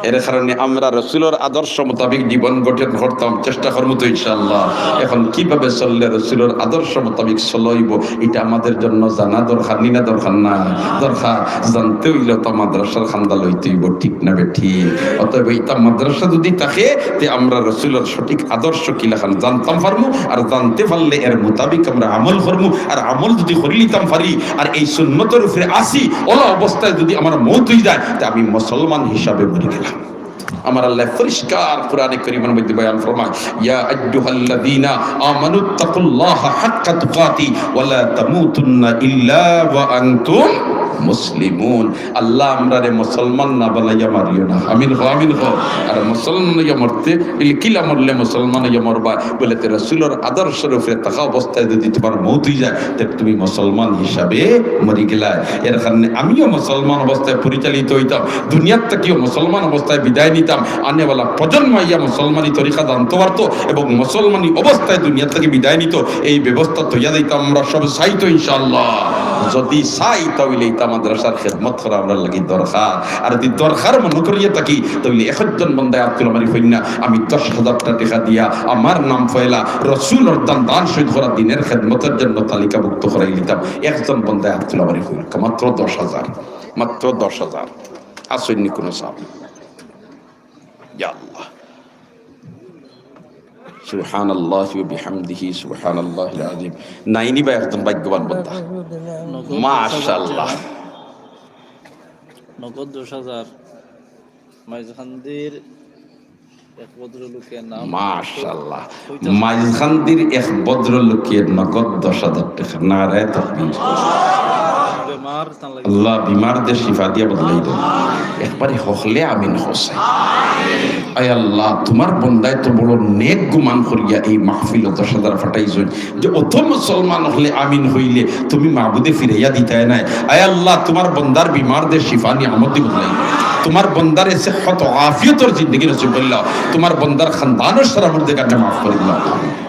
এর কারণে আমরা রসুলর আদর্শ মোতাবিক জীবন গঠন করতাম, চেষ্টা করমু তো ইনশাআল্লাহ। এখন কিভাবে চললে রসুলর আদর্শ মোতাবিক চলা অইবো, ইটা আমাদের জন্য জানা দরকার নি না দরকার না? দরকার। জানতে অইলে তো মাদ্রাসার কান্দা লইতে অইবো, ঠিক না বেঠিক? অতএব ইটা মাদ্রাসা যদি থাকে, তে আমরা রসুলর সঠিক আদর্শ কিলাখান জানতাম পারমু, আর জানতে পারলে এর মোতাবিক আমরা আমল করমু, আর আমল যদি করিলিতাম পারি, আর এই সুন্নতর উপরে আসি, অলা অবস্থায় যদি আমার মউত অই যায়, তে আমি মুসলমান হিসাবে মরি গেলাম। আমার আল্লাহ পরিষ্কার কোরআনে করিমের মধ্যে বয়ান ফরমায়, "ইয়া আইয়ুহাল্লাযীনা আমানুত্তাকুল্লাহা হাক্কা তুকাতি ওয়া লা তামুতুন্না ইল্লা ওয়া আনতুম মুসলিমুন।" আল্লাহ, আমরারে মুসলমান না বানাইয়া মারিও না। আমিন কও, আমিন কও। আর মুসলমান অইয়া মরতে, ইল কিলা মরলে মুসলমান অইয়া মরবা, বলে, তে রসুলর আদর্শর উপরে থাকা অবস্থায় যদি তুমার মউত অই যায়, তে তুমি মুসলমান হিসাবে মরি গেলায়। এর কারণে আমিও মুসলমান অবস্থায় পরিচালিত অইতাম, দুনিয়ার থাকিও মুসলমান অবস্থায় বিদায় নিতাম, আনেওয়ালা প্রজন্ম আইয়া মুসলমানি তরিকা জানতো পারতো এবং মুসলমানি অবস্থায় দুনিয়ার থাকি বিদায় নিতো, এই ব্যবস্থা তৈয়া দিতাম আমরা সব চাইতো ইনশাআল্লাহ। যদি চাই, তাইলে ইতা মাদ্রাসার খেদমত করা আমরার লাগি দরকার। আর যদি দরকার মনে করিয়া থাকি, তাইলে একজন বন্দায় আত তুলা মারি কইন না, আমি দশ হাজারটা টেকা দিয়া আমার নাম পয়লা রসুলর দান, দান শহীদ করা দিনের খেদমতের জন্য তালিকাভুক্ত করাই দিতাম। একজন বন্দায় আত তুলা মারি কইন, মাত্র দশ হাজার, মাত্র দশ হাজার। আসইন নি কোনো সাব? ইয়া আল্লাহ। সুবহানাল্লাহি ওয়া বিহামদিহি, সুবহানাল্লাহিল আযীম। নাইনি বা একজন ভাগ্যবান বন্দা। নগদ দশ হাজার মাশাআল্লাহ। টেকা। নগদ দশ হাজার। মাইজখান্দির এক ভদ্রলোকের নাম মাশাআল্লাহ। কইতা মাইজখান্দির এক ভদ্রলোকের নগদ দশ হাজার টেকা। নারায়ে তাকবীর। বেমার, তার লাগি। আল্লাহ, বিমারদের শিফা দিয়া বদলাই দেও। একবারে হকলে আমিন কও চাই। আয় আল্লাহ, তুমার বন্দায় তো বড় নেক গুমান করিয়া এই মাহফিলো দশ হাজার ফাটাইছইন, যে অত মুসলমান অকলে আমিন কইলে তুমি মাবুদে ফিরাইয়া দিতায় নায়। আয় আল্লাহ, তুমার বন্দার বিমারদের শিফা নিয়ামত দি বদলাই দেও। তুমার বন্দারে সেহত আফিয়তর জিন্দেগি নসিব করিলাও। তুমার বন্দার খানদানর সারা মুর্দেগানরে মাফ করিলাও।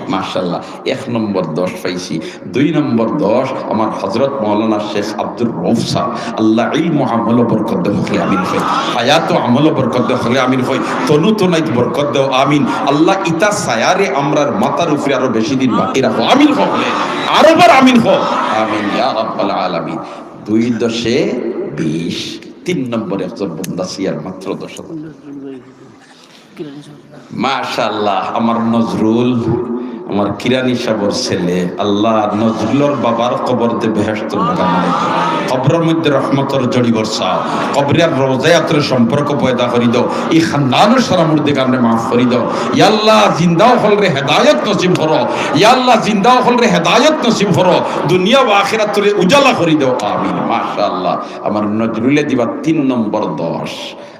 মাশাআল্লাহ, এক নম্বর দশ পাইছি। দুই নম্বর দশ আমার হযরত মাওলানা শেখ আব্দুর রউফ সাব, আল্লাহ ইলম ও আমলো বরকত দেও, হকলে আমিন কই। হায়াত ও আমলো বরকত দেও, হকলে আমিন কই। তনু তনাইত বরকত দেও, আমিন। আল্লাহ ইতা ছায়ারে আমরার মাথার উপরে আরো বেশি দিন বাকি রাখো, আমিন কও, হকলে আরো বার আমিন কও, আমিন ইয়া রাব্বাল আলামিন। দুই দশে বিশ, তিন নম্বর একজন বন্দা ছিয়ার মাত্র দশ হাজার। মাশাআল্লাহ, আমার নজরুল, আমার কিরানি সাবর ছেলে, আল্লাহ নজরুলর বাবার কবর দে বেহেশতর বাগান বানাই দেও। কবরর মধ্যে রহমতর জড়ি বরসাও। কবরর রওজায় আতরে সম্পর্ক পয়দা করি দেও। ই খানদানর সারা মুর্দেগানরে মাফ করি দেও। ইয়া আল্লাহ, জিন্দা অকলরে হেদায়ত নসিব করো। ইয়া আল্লাহ, জিন্দা অকলরে হেদায়ত নসিব করো। দুনিয়া ও আখিরাতরে উজালা করি দেও। আমিন। মাশাআল্লাহ। আমার নজরুলে দিবা তিন নম্বর দশ।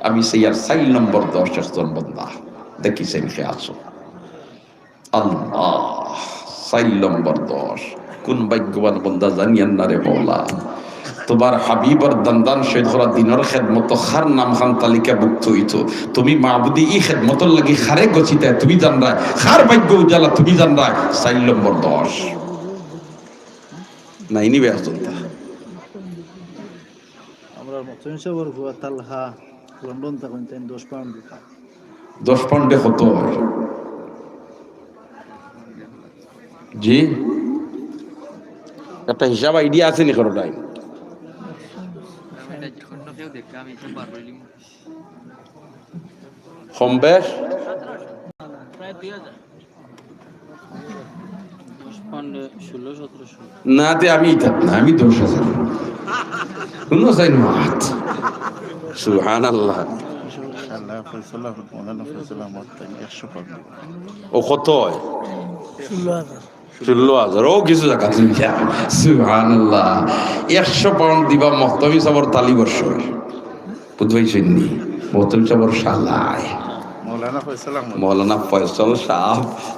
আমি সেই আর চাইর নম্বর দশ একজন বন্দা। দেখি সেই মুখে আসো। আল্লাহ, চাইর নম্বর দশ। কোন ভাগ্যবান বন্দা জানিয়ার না রে মৌলা। তোমার হাবিবর দান্দান শহীদ করা দিনর খেদমত কার নাম খান তালিকাভুক্ত হইতো। তুমি মাবুদি ই খেদমতর লাগি কারে গছিতায় তুমি জানরায়, কার ভাগ্য উজালা তুমি জানরায়। চাইর নম্বর দশ। নাই নিবে একজন তা। আমরা মতন সাবর ফুয়া তালহা লন্ডন থাকইন, তাইন দশ পাউন্ড দিতা। দশ পাউন্ডে কত হয়? জি, একটা হিসাব আইডিয়া আছে নি কোনো টাইম? কম বেশ? দশ পাউন্ডে ষোলো সতেরোশো। না, তে আমি ইতাত না, আমি দশ হাজার। হুনো চাইন মাত। সুবহানাল্লাহ। আল্লাহ ফয়সাল আহমদ, মৌলানা ফয়সাল আহমদ, তাইন একশো পাউন্ড। ও কত হয়? ষোলো হাজার। ষোলো হাজার, ও কিছু জাকাত লইয়া। সুবহানাল্লাহ। একশো পাউন্ড দিবা মহতমি সাবর তালি বর্ষ। বুঝবাই শুননি? মহতমি সাবর শালায়। মৌলানা ফয়সাল আহমদ। মৌলানা ফয়সাল সাব,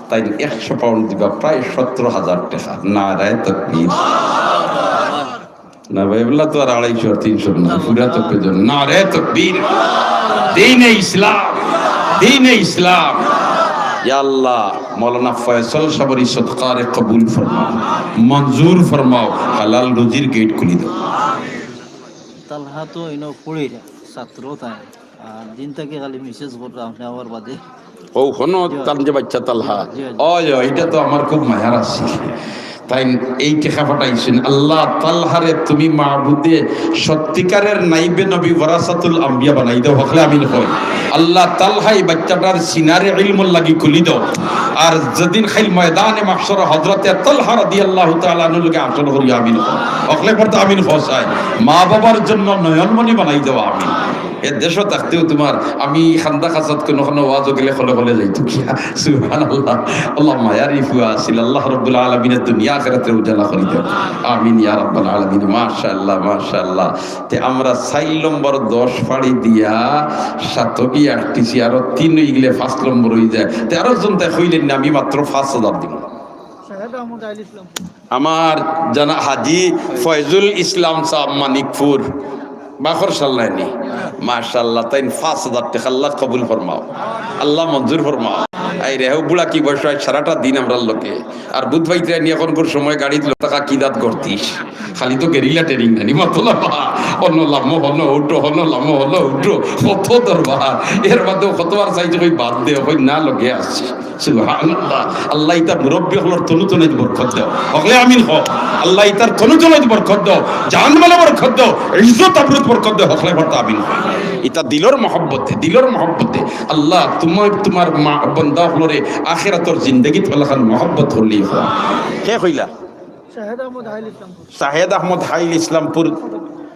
তাইন একশো পাউন্ড দিবা প্রায় সতেরো হাজার টেকা। নারায়ে তাকবীর। না ভাই, এগুলা তো আর আড়াইশো আর তিনশো না, পুরা তো পেজন। নারায়ে তাকবীর। দ্বীনে ইসলাম, দ্বীনে ইসলাম। ইয়া আল্লাহ, মৌলানা ফয়সাল সাবর ই সদকারে কবুল ফরমাও, মঞ্জুর ফরমাও, হালাল রুজির গেট খুলি দাও। তালহা তো ইনো পড়িরা, ছাত্র তাই। আর দিন থাকি খালি মেসেজ কররা আপনে আমার বাদে। ও, হনো জি। তান যে বাচ্চা তালহা। জি, জি। ওই, ওই, ইটা তো আমার খুব মায়ার আছিল। তাইন এই টেকা পাঠাইছইন। আল্লাহ, তালহারে তুমি মাবুদে সত্যিকারের নাইবে নবী ওয়ারাসাতুল আম্বিয়া বানাই দাও। হকলে আমিন কই। আল্লাহ, তালহা ই বাচ্চাটার সিনারে ইলমর লাগি খুলি দাও। আর যেদিন খাইল ময়দানে মাহশর হযরতে তালহা রাদিয়াল্লাহু তাআলা আনহুর লগে হাশর করিও, আমিন কই। হকলে পড়তে আমিন কই চাই। মা বাবার জন্য নয়নমণি বানাই দাও, আমিন। এ দেশো থাকতেও তোমার, আমি খান্দা খাসাত কোনো কোনো ওয়াজও গেলে খলে খলে যাইতো কিয়া। সুবহানাল্লাহ। আল্লাহ মায়ারি ফুয়া আছিল, আল্লাহ রাব্বুল আলামিনে দুনিয়া আখিরাতরে উজালা করি দেও। আমিন ইয়া রাব্বাল আলামিন। মাশাআল্লাহ, মাশাআল্লাহ। তে আমরা চাইর নম্বর দশ পাড়ি দিয়া সাত গিয়া আটটিছি, আরো তিন অইগেলে পাঁচ নম্বর অই যায়। তে আরো জন তাই কইলেন না, আমি মাত্র পাঁচ হাজার দিব। শাহেদ আহমদ আইল ইসলাম। আমার জানা হাজি ফয়জুল ইসলাম সাব মানিকপুর, বাখর সাল্লাইনি। মাশাআল্লাহ, তাইন পাঁচ হাজার টেকা আল্লাহ কবুল ফরমাও, আল্লাহ মঞ্জুর ফরমাও। আই রে, ও বুড়া কি বয়স হয়, সারাটা দিন আমরার লগে। আর বুধ ভাই নি এখন কোন সময় গাড়িত লো টাকা কি দাঁত করতিস, খালি তো গেরিলা ট্রেনিং নানি, মতলব অন্য লামো হনো উঠো, হনো লামো হনো উঠো, কত দরবার। এর বাদেও কতবার চাইছে, কই বাদ দে, কই না লগে আসছি। সুবহানাল্লাহ। আল্লাহ ইতার মুরব্বি অকলর তনু তনাইত বরকত দেও। হকলে আমিন কও। আল্লাহ ইতার তনু তনাইত বরকত দেও। জান মালে বরকত দেও। ইজ্জত আবরুত বরকত দেও। হকলে পড়তে আমিন কও। ইতা দিলর মহব্বতে, দিলর মহব্বতে। আল্লাহ, তুমি তোমার মা-, বন্দা অকলরে আখিরাতর জিন্দেগিত অলাখান মহব্বত করলেই কও। কে কইলা? শাহেদ আহমদ হাইল ইসলামপুর। শাহেদ আহমদ হাইল ইসলামপুর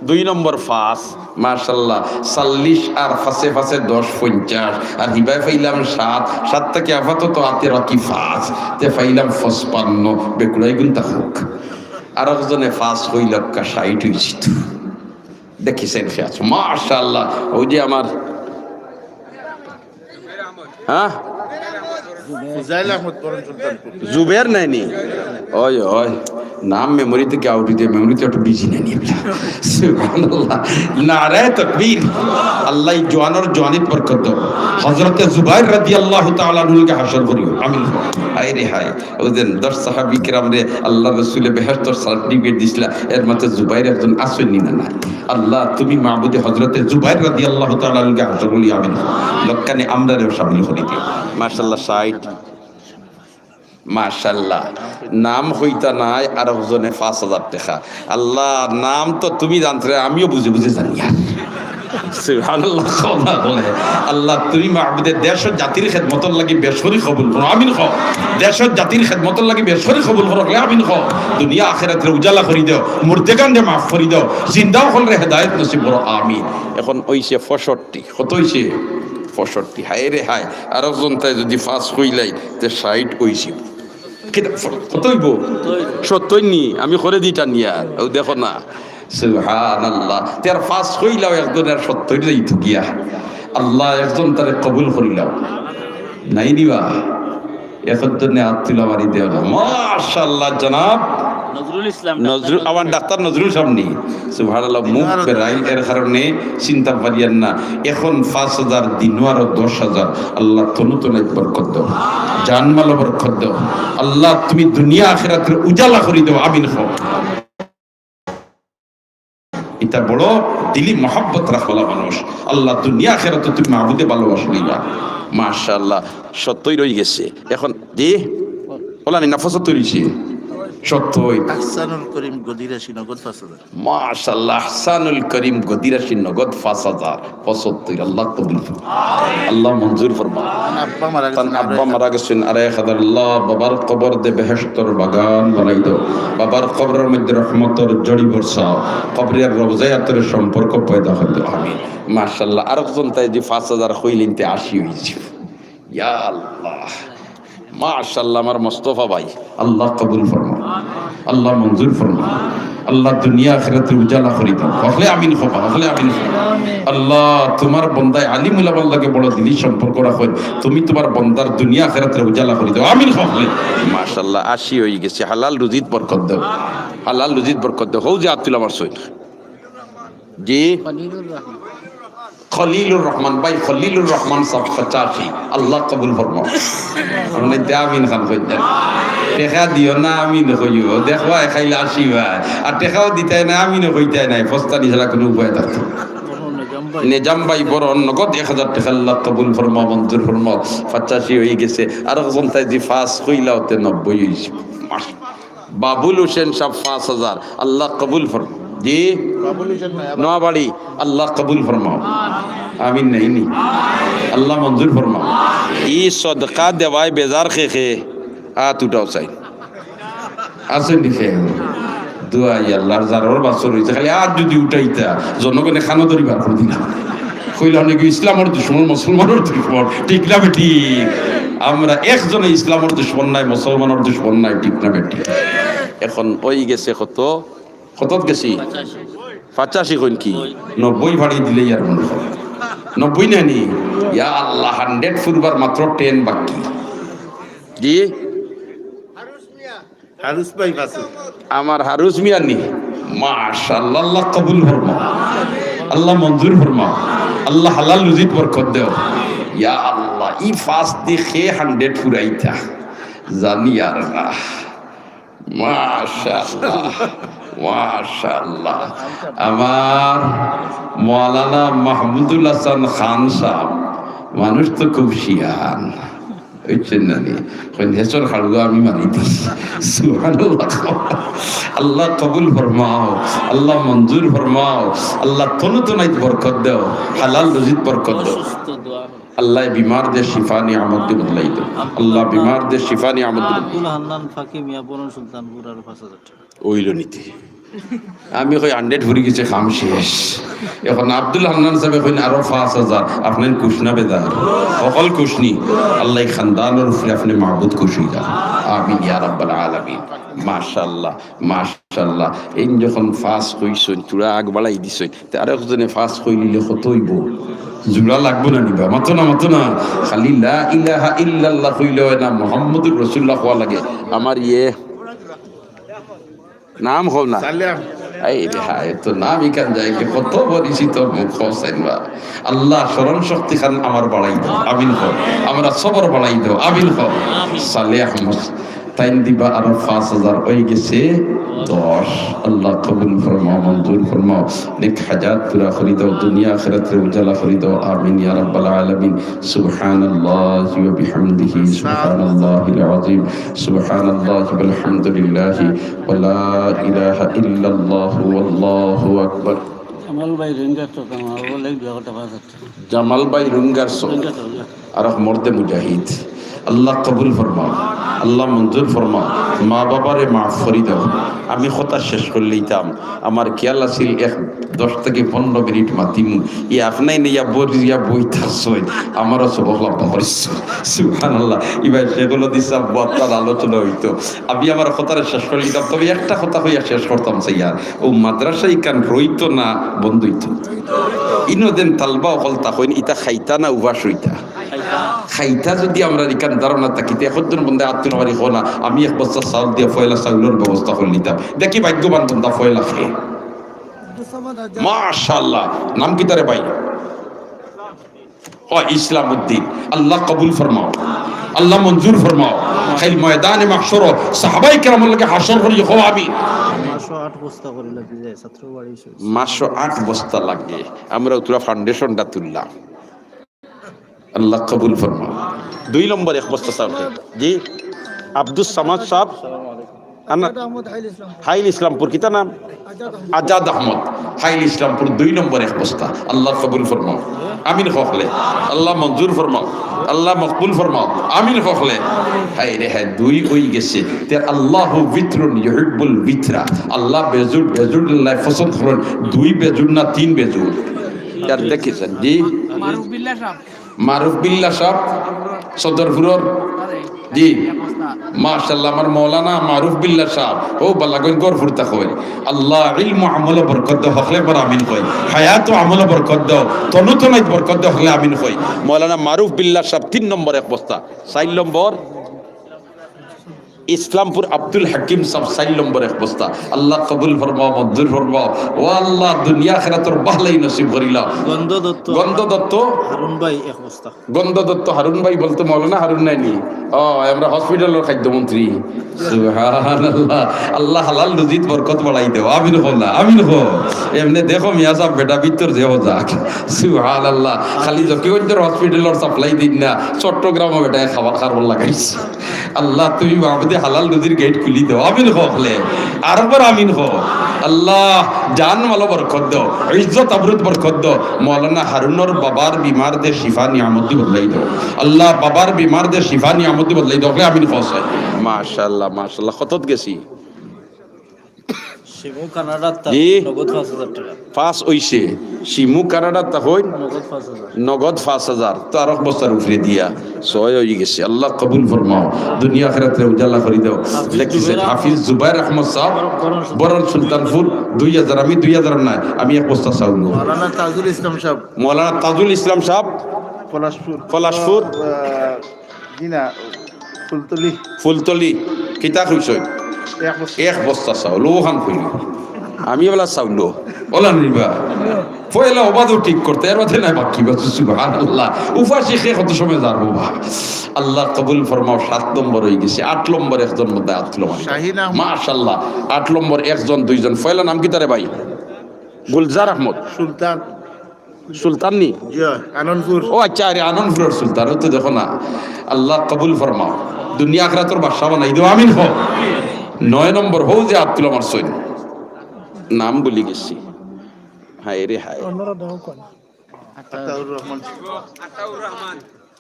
দুই নম্বর পাঁচ। মাশাআল্লাহ, চল্লিশ আর পাঁচে পাঁচে দশ, পঞ্চাশ। আর হিবায় পাইলাম সাত, সাত থাকি আপাতত আতে রাখি পাঁচ। তে পাইলাম পঁচপান্ন, বেকুড়াই গুনতা হোক। আর একজনে পাঁচ কইলক্কা, ষাইট অইছে তো। দেখি সেন সে আছে, মাশাআল্লাহ। ওই যে আমার, হ্যাঁ? ফুজাইল আহমদ পরম সুলতানপুর। জুবের নাইনি? ওই, ওই। নাম মেমোরি থেকে আউট হইতে, মেমোরি তো একটু বিজি নাইনি। সুবহানাল্লাহ। নারায়ে তাকবীর। আল্লাহ এই জোয়ানর জোয়ানিত বরকত দাও। হযরতে জুবাইর রাদিয়াল্লাহু তাআলা আনহুকে হাশর করিও। আমিন। হায় রে হায়। ওই দিন দশ সাহাবী কিরামরে আল্লাহ রসুলে বেহেশতর সার্টিফিকেট দিছিলা, এর মধ্যে জুবাইর একজন আছইন নি না নাই? আল্লাহ, তুমি মাবুদে হযরতে জুবাইর রাদিয়াল্লাহু তাআলা আনহুকে হাশর করিও। আমিন। লক্কানে আমরারেও শামিল করি দিও। মাশাআল্লাহ, ষাইট। মাশাআল্লাহ। নাম কইতা নায়, আর একজনে পাঁচ হাজার টেকা। আল্লাহ, নাম তো তুমি জানতে, আমিও বুঝে বুঝে জানি আর। সুবহানাল্লাহ, কও না বলে। আল্লাহ, তুমি মাবুদে দেশ ও জাতির খেদমতর লাগি বেশ করি কবুল করো, আমিন কও। দেশ ও জাতির খেদমতর লাগি বেশ করি কবুল করো, আমিন কও। দুনিয়া আখিরাতরে উজালা করি দেও, মুর্দেগানরে মাফ করি দেও, জিন্দা অকলরে হেদায়েত নসিব করো, আমিন। এখন অইছে পঁয়ষট্টি। কত অইছে? পঁয়ষট্টি। হায় রে হায়, আরকজন তাই যদি পাঁচ কইলাই, তে ষাইট অইছে। কিতা, কত অইবো? সত্তইর নি? আমি করে দিতা নিয়া, অউ দেখো না। সুবহানাল্লাহ। তে আর পাঁচ কইলাও একজনে আর সত্তইর যাইতো গিয়া। আল্লাহ একজন তারে কবুল করিলাও। নাই দিবা? একজনে আত তুলা মারি দেও না। মাশাআল্লাহ জনাব। নজরুল ইসলাম, নজরুল, আমার ডাক্তার নজরুল সামনে। সুবহানাল্লাহ, মুখ বেরাইল, এর কারণে চিনতা পারিয়ার না। এখন পাঁচ হাজার, দিন আরো দশ হাজার। আল্লাহ তনু তনাইত বরকত দেও, জানমালো বরকত দেও। আল্লাহ তুমি দুনিয়া আখিরাতরে উজালা করি দেও, আমিন কও। ইটা বড় দিলি মহব্বত রাখওয়ালা মানুষ। আল্লাহ দুনিয়া আখিরাতো তুমি মাবুদে ভালোবাসা দিবা। মাশাআল্লাহ, সত্তইর অইগেছে। এখন জি, ওলা নি না পঁচাত্তইর অইছে? সত্তইর। আহসানুল করিম গদিরাশি নগদ পাঁচ হাজার। মাশাআল্লাহ, আহসানুল করিম গদিরাশি নগদ পাঁচ হাজার। পঁচাত্তইর, আল্লাহ কবুল ফরমা। আল্লাহ মঞ্জুর ফরমা। আব্বা মারা তান গেছেন, আব্বা আড়াই মারা গেছেন, আড়াই হাজার। আল্লাহ, বাবার কবর দে বেহেশতর বাগান বানাই দেও। বাবার কবরর মধ্যে রহমতর জড়ি বরসাও। কবরিয়ার রওজায় আতরে সম্পর্ক পয়দা করি দেও। আমিন। মাশাআল্লাহ, আরকজন তাই যে পাঁচ হাজার কইলিন তে আশি অইছে। ইয়া আল্লাহ। মাশাআল্লাহ, আমার মোস্তফা ভাই, আল্লাহ কবুল ফরমা, আল্লাহ মঞ্জুর ফরমা, আল্লাহ দুনিয়া আখিরাতে উজালা করি দেও। হকলে আমিন কও, হকলে আমিন কও। আল্লাহ, তুমার বন্দায় আলিম উলামার লগে বড় দিলি সম্পর্ক রাখইন, তুমি তুমার বন্দার দুনিয়া আখিরাতে উজালা করি দেও। আমিন কও, হকলে। মাশাআল্লাহ, আশি অইগেছে, হালাল রুজিত বরকত দেও, হালাল রুজিত বরকত দেও। হউ যে আব্দুল আমার সৈন। জি? খলিলুর রহমান। খলিলুর রহমান ভাই, খলিলুর রহমান সাব পঁচাশি। আল্লাহ কবুল ফরমাও। আমরা তে আমিন খান কইতেন। টেকা দিও না, আমিন কইও। দেখবা, খাইলে আশি ভাই। আর টেকাও দিতায় না, আমিনও কইতায় না। ফস্তানি ছাড়া কুনু উপায় থাকতো না। নিজাম ভাই বড় নগদ এক হাজার টেকা আল্লাহ কবুল ফরমাও, মঞ্জুর ফরমাও। পঁচাশি অইগেছে। আরকজন তাই জি পাঁচ কইলাও তে নব্বই অইছে। বাবুল হোসেন সাব পাঁচ হাজার, আল্লাহ কবুল ফরমাও। জি? বাবুল হোসেন ভাই, আবার নোয়াবাড়ি, আল্লাহ কবুল ফরমাও। আমিন নাই নি? আল্লাহ মঞ্জুর ফরমাও। ই সদকা দেওয়ায় বেজার খে খে, আত উঠাও চাই। আছে নি খে? দোয়াই আল্লাহর জারর বাসর অইছে, খালি আত যদি উঠাইতা, জনগণে খানো ধরি বার করি দিলা। কইলা অনেকে ইসলামর দুশমন, মুসলমানর দুশমন, ঠিক না বেঠিক? আমরা একজনে ইসলামর দুশমন নায়, মুসলমানর দুশমন নায়, ঠিক না বেঠিক? এখন অইগেছে কত? কতত গেছি? পঁচাশি কইন কি? নব্বই ফাড়ি দিলেই আর মনে হয়। নব্বই নায় নি? ইয়া আল্লাহ, হান্ড্রেড ফুরবার মাত্র টেন বাকি। জি? হারুস ভাই পাঁচ হাজার। আমার হারুস মিয়া নি? মাশাআল্লাহ, আল্লাহ কবুল ফরমাও। আল্লাহ মঞ্জুর ফরমাও। আল্লাহ হালাল রুজিত বরকত দেও। ইয়া আল্লাহ, ই পাঁচ দি খে হান্ড্রেড ফুরাইতা। জানি আর না। মাশাআল্লাহ, মাশাআল্লাহ। আমার মাওলানা মাহমুদুল হাসান খান সাব, মানুষ তো খুব শিয়ান। বুঝছেন না নি? কইন, "হেসর খাড়ুয়া আমি মারি দিই।" সুবহানাল্লাহ। আল্লাহ কবুল ফরমাও, আল্লাহ মঞ্জুর ফরমাও, আল্লাহ তনু তনাইত বরকত দেও, হালাল রুজিত বরকত দেও। আল্লাহ বিমার দে শিফা নিয়ামত দি বদলাই দেও। আল্লাহ বিমার দে শিফা নিয়ামত দি বদলাই দেও। আব্দুল হান্নান ফাকি মিয়া বরন সুলতানপুর আর পাঁচ হাজার টেকা। অইল নিতে। আমি কই হান্ড্রেড ফুরি গেছে, কাম শেষ। এখন আব্দুল হান্নান সাবে কইন আরো পাঁচ হাজার, আপনার খুশ না বেজার? অকল খুশ নি। আল্লাহ খানদানর উপরে আপনে মাবুদ খুশ অই যান। আমিন ইয়া রাব্বাল আলামিন। মাশাআল্লাহ, মাশাআল্লাহ। এইন যখন পাঁচ কইছইন, থুড়া আগ বাড়াই দিছইন, তে আরেকজনে পাঁচ কইলিলে কত অইবো? জুড়া লাগবো না নিবা? মাতো না, মাতো না। খালি লা ইলাহা ইল্লাল্লাহ কইলে অয় না, মুহাম্মদুর রাসূলুল্লাহ কওয়া লাগে। আমার ইয়ে নাম কও না। সালেহ আহমদ। এই রে হায়, তো নাম ইখান যায় কি, কত পরিচিত মুখ হোসেন বা। আল্লাহ স্মরণ শক্তি খান আমার বাড়াই দেও, আমিন কও। আমরা সবর বাড়াই দেও, আমিন কও। সালেহ আহমদ, তাইন দিবা আরো পাঁচ হাজার, অই গেছে দশ। আল্লাহ কবুল ফরমাও, মঞ্জুর ফরমাও, নেক হাজাত পুরা করি দাও, দুনিয়া আখিরাতরে উজালা করি দাও, আমিন ইয়া রাব্বাল আলামিন। সুবহানাল্লাহি ওয়া বিহামদিহি, সুবহানাল্লাহিল আযীম, সুবহানাল্লাহি ওয়াল হামদুলিল্লাহি ওয়া লা ইলাহা ইল্লাল্লাহু ওয়াল্লাহু আকবার। জামাল ভাই রোহিঙ্গার চোখ, আমার বলে এক বিয়া করতে পারছে। জামাল ভাই রোহিঙ্গার চোখ। রোহিঙ্গার চোখ, রোহিঙ্গার চোখ। আর এক মর্দে মুজাহিদ। আল্লাহ কবুল ফরমাও, আল্লাহ মঞ্জুর ফরমাও। মা বাবারে মাফ করি দাও। আমি কথা শেষ করিলিতাম, আমার খেয়াল আছিল এক দশ থাকি পনরো মিনিট মাতিমু। ই আপনাই নিয়া বরিয়া বইতাছইন, আমারও সবক লম্বা করিছ। সুবহানাল্লাহ। ইবার শেখুল হাদিস সাব বয়াত আলোচনা অইতো। আমি আমার কথাটা শেষ করিলিতাম, তবে একটা কথা কইয়া শেষ করতাম চাইয়ার। অউ মাদ্রাসা ইখান রইতো না বন্ধ অইতো? ইনো যেন তালবা অকল থাকইন, ইতা খাইতা না উপাস রইতা? খাইতা। যদি আমরার ইখান ধারণা থাকি তে একজন বন্দায় আত তুলা মারি কও না, আমি এক বস্তা চাউল দিয়া পয়লা চাউলর ব্যবস্থা করিলিতাম। দেখি ভাগ্যবান বন্দা পয়লা খায়। মাশাআল্লাহ। নাম কিতা রে ভাই? অয় ইসলাম উদ্দিন। আল্লাহ কবুল ফরমাও, আল্লাহ মঞ্জুর ফরমাও। কাইল ময়দানে মাহশরো সাহাবায়ে কেরামর লগে হাশর করি কও আমিন। মাসো আট বস্তা করি লাগি যায়, ছাত্র বাড়ি শেষ। মাসো আট বস্তা লাগে। আমরা অতটা ফাউন্ডেশনটা তুললাম। আল্লাহ কবুল ফরমাও। দুই নম্বর এক বস্তা চাউল। জি, আব্দুস সামাদ সাব। আনা-, আজাদ আহমদ, হাইল ইসলাম। হাইল ইসলামপুর, কিতা নাম? আজাদ আহমদ। আজাদ আহমদ, হাইল ইসলামপুর, দুই নম্বর এক বস্তা। আল্লাহ কবুল ফরমাও। আমিন কও অকলে। আল্লাহ মঞ্জুর ফরমাও। আল্লাহ মকবুল ফরমাও। আমিন কও অকলে। হায় রে হায়, দুই অইগেছে। তে আল্লাহু বিতরুন ইউহিব্বুল বিতরা। আল্লাহ বেজুড়, বেজুড় আল্লাহ পছন্দ করইন। দুই বেজুড় না তিন বেজুড়? ইয়ার দেখিছেন, জি? মারুফ বিল্লাহ সাব। মারুফ বিল্লাহ সাব, সদরপুরর। জি। মাশাআল্লাহ, আমার মৌলানা মারুফ বিল্লাহ সাব, অউ বালাগঞ্জ গহরপুর থাকইন। আল্লাহ ইলম আমলো বরকত দেও, অকলে একবার আমিন কই। হায়াত আমলো বরকত দেও, তনু তনাইত বরকত দেও, অকলে আমিন কই। মৌলানা মারুফ বিল্লাহ সাব তিন নম্বর এক বস্তা, চাইর নম্বর ইসলামপুর আব্দুল হাকিম সাব চাইর নম্বর এক বস্তা। আল্লাহ কবুল ফরমাও, মঞ্জুর ফরমাও। ও আল্লাহ, দুনিয়া আখিরাতর ভালাই নসিব করিলাও। গন্ধ দত্ত। গন্ধ দত্ত। হারুন ভাই এক বস্তা। গন্ধ দত্ত হারুন ভাই বলতে মৌলানা হারুন নায়নি? ও, আমরা হসপিটালর খাদ্যমন্ত্রী। সুবহানাল্লাহ। আল্লাহ হালাল রুজিত বরকত বাড়াই দেও। আমিন কও না, আমিন কও। এমনে দেখো মিয়া সাব বেটা ভিতর যে হো যাক। সুবহানাল্লাহ। খালি জকিগঞ্জর হসপিটালর সাপ্লাই দিন না, চট্টগ্রামও বেটায় খাবার খাবার লাগাইছে। আল্লাহ, তুমি মাবুদে হালাল রুজির গেট খুলি দেও। আমিন কও অকলে। আরবার আমিন কও। আল্লাহ, জান মালো বরকত দেও, ইজ্জত আবরুত বরকত দেও। মৌলানা হারুনর বাবার বিমারদে শিফা নিয়ামতদি বদলাই দেও। আল্লাহ, বাবার বিমারদে শিফা নিয়ামতদি বদলাই দেও। অকলে আমিন কও চাই। মাশাআল্লাহ, মাশাআল্লাহ। কতত গেছি? শিমু কানাডার তা জি। নগদ পাঁচ হাজার টাকা। পাঁচ অইছে। শিমু কানাডার তা অইন? নগদ পাঁচ হাজার। নগদ পাঁচ হাজার। তো আরো এক বস্তার উপরে দিয়া ছয় অইগেছে। আল্লাহ কবুল ফরমাও। দুনিয়া আখিরাতরে উজালা করি দেও। হাফিজ দেখছি জুবাইর আহমদ। হাফিজ জুবাইর আহমদ সাব, বরন সুলতানপুর। বরন সুলতানপুর, দুই হাজার, আমি দুই হাজার নায়, আমি এক বস্তা চাউল নেব। মৌলানা তাজুল ইসলাম সাব। মৌলানা তাজুল ইসলাম সাব। পলাশপুর। পলাশপুর। আহ, জি না, ফুলতলি। ফুলতলি, কিতা কইছইন? এক বস্তা। এক বস্তা চাউল, অখান কইল। আমি অলা চাউল, অলা নিবা। পয়লা অবাদও ঠিক করতে, এর মধ্যে নাই বাকি, বাস, সুবহানাল্লাহ। উপাসে কে কত সময় যার বাবা। আল্লাহ কবুল ফরমাও, সাত নম্বর অইগেছে, আট নম্বর একজন মধ্যে আট নম্বর। শাহিন আহমদ। মাশাআল্লাহ, আট নম্বর একজন, দুইজন। পয়লা নাম কিতা রে ভাই? গুলজার আহমদ। সুলতান। সুলতান নি? জি, আনন্দপুর। ও আচ্ছা, আরে আনন্দপুরর সুলতান, অউ তো দেখো না। আল্লাহ কবুল ফরমাও। দুনিয়া আখিরাতর বাদশা বানাই দেও, আমিন কও। নয় নম্বর, হউ যে আব্দুল আমার সৈন। নাম ভুলি গেছি। হায় রে হায়। অন্যরা দেও কোন? আতাউর রহমান।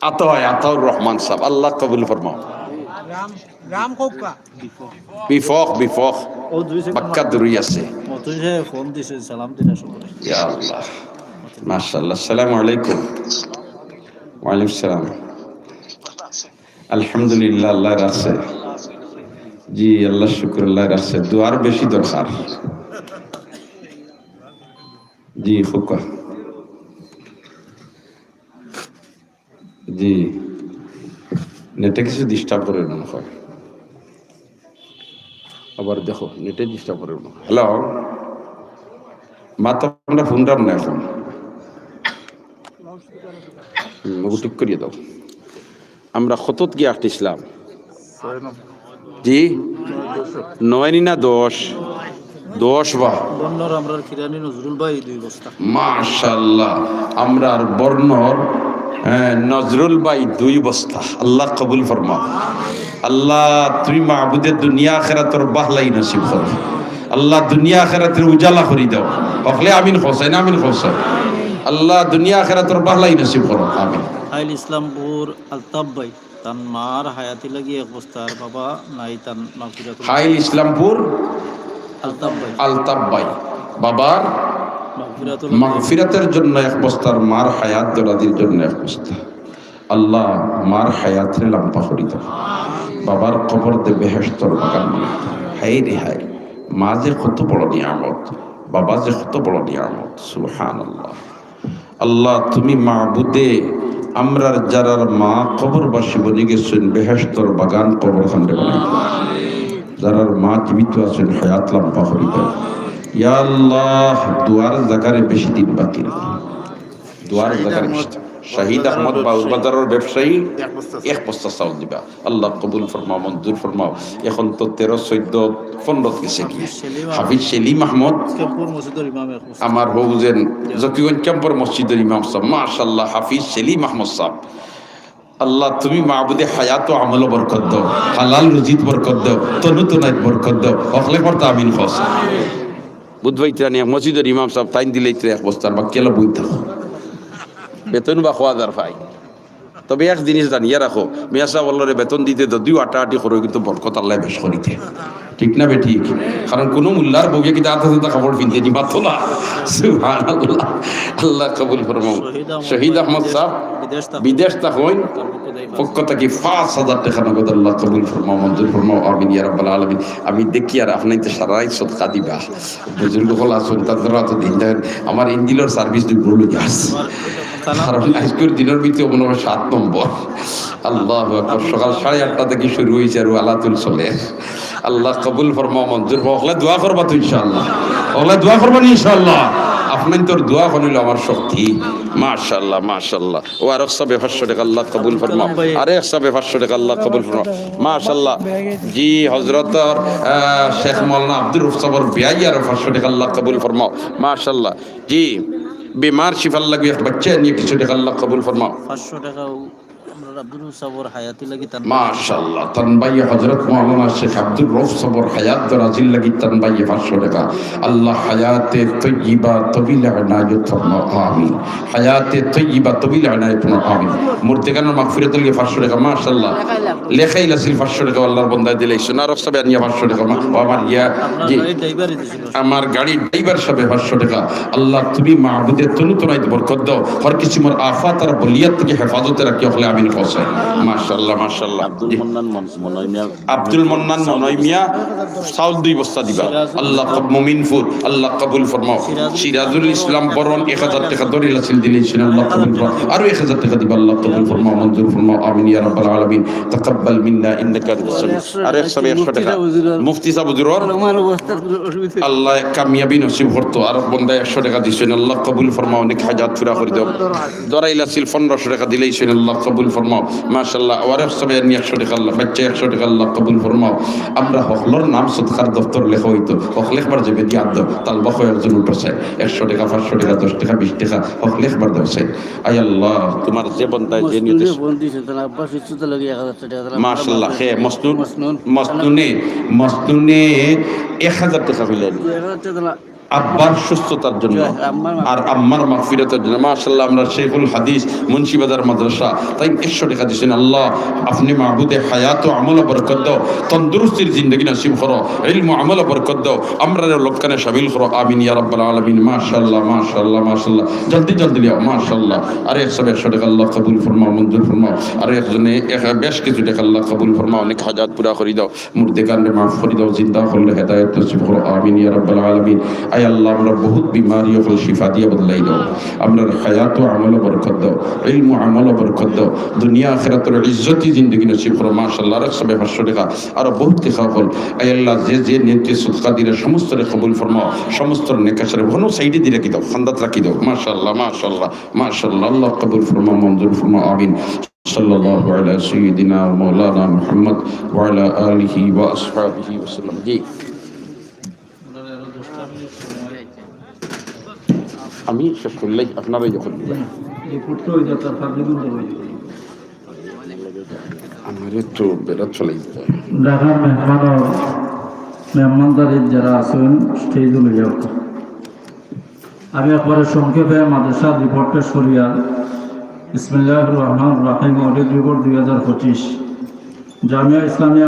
আতা-, আতাউর রহমান সাব, আল্লাহ কবুল ফরমাও। রাম, রাম কউক্কা। বিপক, বিপক। ও দুই সেকেন্ড বাক্কা দূরই আছে। মতন যে ফোন দিছে, সালাম দিলা সবাই। ইয়া আল্লাহ। মাশাআল্লাহ। আসসালামু আলাইকুম। ওয়ালাইকুম সালাম। আলহামদুলিল্লাহ, আল্লাহ রাখছে। জি, আল্লাহ শুকুর, আল্লাহ রাখছে। দোয়ার বেশি দরকার। জি, খুব কা-, জি, নেটে কিছু ডিস্টার্ব করে মনে হয়। আবার দেখো, নেটে ডিস্টার্ব করে মনে হয়। হ্যালো, মাত আমরা শুনলাম না এখন। হুম, ওগু ঠিক করিয়া দাও। আমরা কতত গিয়া আটকিছিলাম? ছয় নম্বর। জি? নয় নি না দশ? দশ বা? বন্নর আমরার কিরানি নজরুল ভাই দুই বস্তা। মাশাআল্লাহ, আমরার বন্নর, হ্যাঁ, নজরুল ভাই দুই বস্তা। আল্লাহ কবুল ফরমাও। আল্লাহ, তুমি মাবুদে দুনিয়া আখিরাতর বাহলাই নসিব করো। আল্লাহ দুনিয়া আখেরাতরে উজালা করি দেও। হকলে আমিন কও চাইন, আমিন কও চাইন। আল্লাহ দুনিয়া আখেরাতর ভালাই নসিব করো, আমিন। হাইল ইসলামপুর আলতাব্বাই। তান মার হায়াতি লাগি এক বস্তা, আর বাবা নাই, তান মাগফিরাতুল হাইল ইসলামপুর আলতাব্বাই। আলতাব্বাই। বাবার মাগফিরাতুল মাগফিরাতের জন্য এক বস্তা, আর মার হায়াত দরাজির জন্য এক বস্তা। আল্লাহ মার হায়াতরে লম্বা করি দেও, বাবার কবররে বেহেশতর বাগান বানাই দেও। হায় রে হায়, মা যে কত বড় নিয়ামত, বাবা যে কত বড় নিয়ামত। সুবহানাল্লাহ। আল্লাহ, তুমি মাবুদে আমরার যারার মা কবরবাসী বনি গেছইন, বেহেশতর বাগান কবরখানরে বানাই দেও। যারার মা জীবিত আছইন, হায়াত লম্বা করি দেও। ইয়া আল্লাহ, দোয়ার জাগারে বেশি দিন বাকি রাখো। দোয়ার জাগারে বেশি দিন। শহীদ আহমদ বাউর বাজারর ব্যবসায়ী এক বস্তা চাউল দিবা। আল্লাহ কবুল ফরমাও, মঞ্জুর ফরমাও। এখন তো তেরো, চৌদ্দ, পনেরো গেছে কি? হাফিজ সেলিম আহমদ, আমার হউজেন জকিগঞ্জ ক্যাম্পর মসজিদর ইমাম সাহেব, মাশাআল্লাহ, হাফিজ সেলিম আহমদ সাহেব। আল্লাহ, তুমি মাবুদে হায়াত ও আমল বরকত দাও, হালাল রুজিত বরকত দাও, তনু তনাইত বরকত দাও। হকলে পড়তা আমিন কও চাইন। বুধবাইত্রানি এক মসজিদর ইমাম সাহেব, তাইন দিলাইত্রা এক বস্তার, বাকি আলা বই থাকো। বেতন বা খোয়া দার পাই। তবে এক জিনিস জানিয়া রাখো, মিয়া সাহেব অকলরে বেতন দিতে যদিও আটাআটি করো, কিন্তু বরকত আল্লায় বেশ করি দেইন। ঠিক না বেঠিক? কারণ কুনু মুল্লার বউয়ে কিতা আধা সাদা কাপড় পিনতে নি মাতো না। সুবহানাল্লাহ। আল্লাহ কবুল ফরমাও। শহীদ আহমদ সাহেব বিদেশ থাকইন, পক্ষ থাকি পাঁচ হাজার টেকা নগদ আল্লাহ কবুল ফরমাও, মঞ্জুর ফরমাও, আমিন ইয়া রাব্বাল আলামিন। আমি দেখি আর আপনাইন তো সারাই সদকা দিবা। বুজুর্গ অকল আছইন, তারা তো দিন দেন। আমার ইঞ্জিনর সার্ভিস দুই বড় লই আছে। কারণ আইজকুর দিনর ভিতরে মনে হয় সাত নম্বর। আল্লাহু আকবার। সকাল সাড়ে আটটা থাকি শুরু অইছে আর আলাতুল চলে। আল্লাহ কবুল ফরমাও, মঞ্জুর ফরমাও। হকলে দোয়া করবা তো ইনশাআল্লাহ। হকলে দোয়া করবা নি ইনশাআল্লাহ। আপনাইনতর দোয়া অইলো আমার শক্তি। মাশাআল্লাহ, মাশাআল্লাহ। ও আরক সাহেবে পাঁচশো টেকা, আল্লাহ কবুল ফরমাও। আরেক সাহেবে পাঁচশো টেকা, আল্লাহ কবুল ফরমাও। মাশাআল্লাহ। জি, হজরতর, আহ, শেখ মাওলানা আব্দুর রউফ সাহেবর বিয়াই আরো পাঁচশো টেকা, আল্লাহ কবুল ফরমাও। মাশাআল্লাহ। জি, বিমার শিফার লাগি এক বাচ্চা নিয়া কিছু টেকা, আল্লাহ কবুল ফরমাও। পাঁচশো টেকা আমরার আব্দুর রউফ সাহেবর হায়াতি লাগি তান মাশাআল্লাহ, তান ভাই হজরত মাওলানা শেখ আব্দুর রউফ সাহেবর হায়াত দরাজির লাগি তান ভাইয়ে পাঁচশো টেকা। আল্লাহ হায়াতে তৈয়িবা তবিল এনায়েত ফরমাও, আমিন। হায়াতে তৈয়িবা তবিল এনায়েত ফরমাও, আমিন। মুর্দেগানর মাগফিরাতর লাগি পাঁচশো টেকা, মাশাআল্লাহ। লেখাইল আছিল পাঁচশো টেকা, আল্লাহর বন্দায় দিলাইছইন। আরক সাহেবে আনিয়া পাঁচশো টেকা, মা-, ও আমার ইয়া, জি। আমার গাড়ির ড্রাইভার সাহেবে পাঁচশো টেকা। আল্লাহ, তুমি মাবুদে তনু তনাইত বরকত দাও, হর কিসিমর আফাত আর বলিয়াত থাকি হেফাজতে রাখিও, হকলে আমিন কও চাইন। মাশাআল্লাহ, মাশাআল্লাহ। আব্দুল মন্নান মন-, মনয় মিয়া। আব্দুল মন্নান মনয় মিয়া চাউল দুই বস্তা দিবা। আল্লাহ কব-, মমিনপুর, আল্লাহ কবুল ফরমাও। সিরাজুল ইসলাম বরন এক হাজার টেকা ধরিল আছিল, দিলাইছইন, আল্লাহ কবুল ফরমাও। আরো এক হাজার টেকা দিবা, আল্লাহ কবুল ফরমাও, মঞ্জুর ফরমাও, আমিন ইয়া রাব্বাল আলামিন। তাকাব্বাল মিন্না ইন্নাকা আনতাস সামিউস। আরো এক সাহেবে একশো টেকা। মুফতি সাহেব হুজুরর। আল্লাহ কামিয়াবি নসিব করতো। আরো বন্দায় একশো টেকা দিছইন, আল্লাহ কবুল ফরমাও, অনেক হাজাত পুরা করি দেও। ধরাইল আছিল পনেরোশো টেকা, দিলাইছইন, আল্লাহ কবুল ফরমাও। মাশাআল্লাহ। আরো এক সাহেবে আনি একশো টেকা, আল্লাহ, বাচ্চা একশো টেকা, আল্লাহ কবুল ফরমাও। আমরা হকলর নাম সদকার দফতর লেখা অইতো, হকলে একবার যেবে দিয়া দেও, তালবা কয় একজন উঠো চাই, একশো টেকা, পাঁচশো টেকা, দশ টেকা, বিশ টেকা, হকলে একবার দেও চাই। আয় আল্লাহ, তোমার যে বন্দায় যে নিয়ে মসনুনে ফোন দিছে, তার আব্বা সুস্থ লাগে এক হাজার টেকা, তার আব্বা মাশাআল্লাহ, মারা হে, মসনুন, মসনুন। মসনুনে, মসনুনে এক হাজার টেকা দিলেন। এক হাজার টেকা দিলা। আব্বার সুস্থতার জন্য, আর আম্মার মাগফিরাতের জন্য। মাশাআল্লাহ, আমরা শেখুল হাদিস মুন্সিবাজার মাদ্রাসা, তাইন একশো টেকা দিছইন। আল্লাহ, আপনি মাবুদে হায়াত ও আমল বরকত দাও, তন্দুরুস্তির জিন্দেগি নসিব করো, ইলম আমল বরকত দাও, আমরারে অউ লোকখানে শামিল করো। আমিন ইয়া রাব্বাল আলামিন। মাশাআল্লাহ, মাশাআল্লাহ, মাশাআল্লাহ। জলদি, জলদি লিয়াও, মাশাআল্লাহ। আরো এক সাহেবে একশো টেকা, আল্লাহ কবুল ফরমাও, মঞ্জুর ফরমাও। আরো একজনে এক, বেশ কিছু টেকা, আল্লাহ কবুল ফরমাও, অনেক হাজাত পুরা করি দাও। মুর্দেগানরে মাফ করি দাও, জিন্দা অকলরে হেদায়েত নসিব করো। আমিন ইয়া রাব্বাল আলামিন। আয় আল্লাহ, আমরা বহুত বিমারি অকল শিফা দিয়া বদলাই দাও। আমরার হায়াত ও আমল বরকত দাও, ইলম আমল বরকত দাও, দুনিয়া আখিরাতর ইজ্জতি জিন্দেগি নসিব করো। মাশাআল্লাহ, আরো এক সাহেবে পাঁচশো টেকা, আরো বহুত টেকা অকল। আয় আল্লাহ, যে যে নিয়তে সদকা দিরা সমস্তরে কবুল ফরমাও, সমস্ত নেক আশারে কোনো সাইডে দি রাখি দাও, খান্দাত রাখি দাও। মাশাআল্লাহ, মাশাআল্লাহ, মাশাআল্লাহ। আল্লাহ কবুল ফরমাও, মঞ্জুর ফরমাও। আমিন। সাল্লাল্লাহু আলা সাইয়্যিদিনা ওয়া মাওলানা মুহাম্মদ ওয়া আলা আলিহি ওয়া আসহাবিহি ওয়া সাল্লাম। জি। আমি শেষ করলেই আপনারাই যখন দিবেন। আমারে তো বেড়া চলে যেতে হয়। ঢাকার মেহমান মেহমানদারিত যারা আছেন, স্টেজে লইয়া উঠুন। আমি একবারে সংক্ষেপে মাদ্রাসার রিপোর্ট পেশ করিয়া, বিসমিল্লাহির রহমানির রহিম, অডিট রিপোর্ট দুই হাজার পঁচিশ, জামিয়া ইসলামিয়া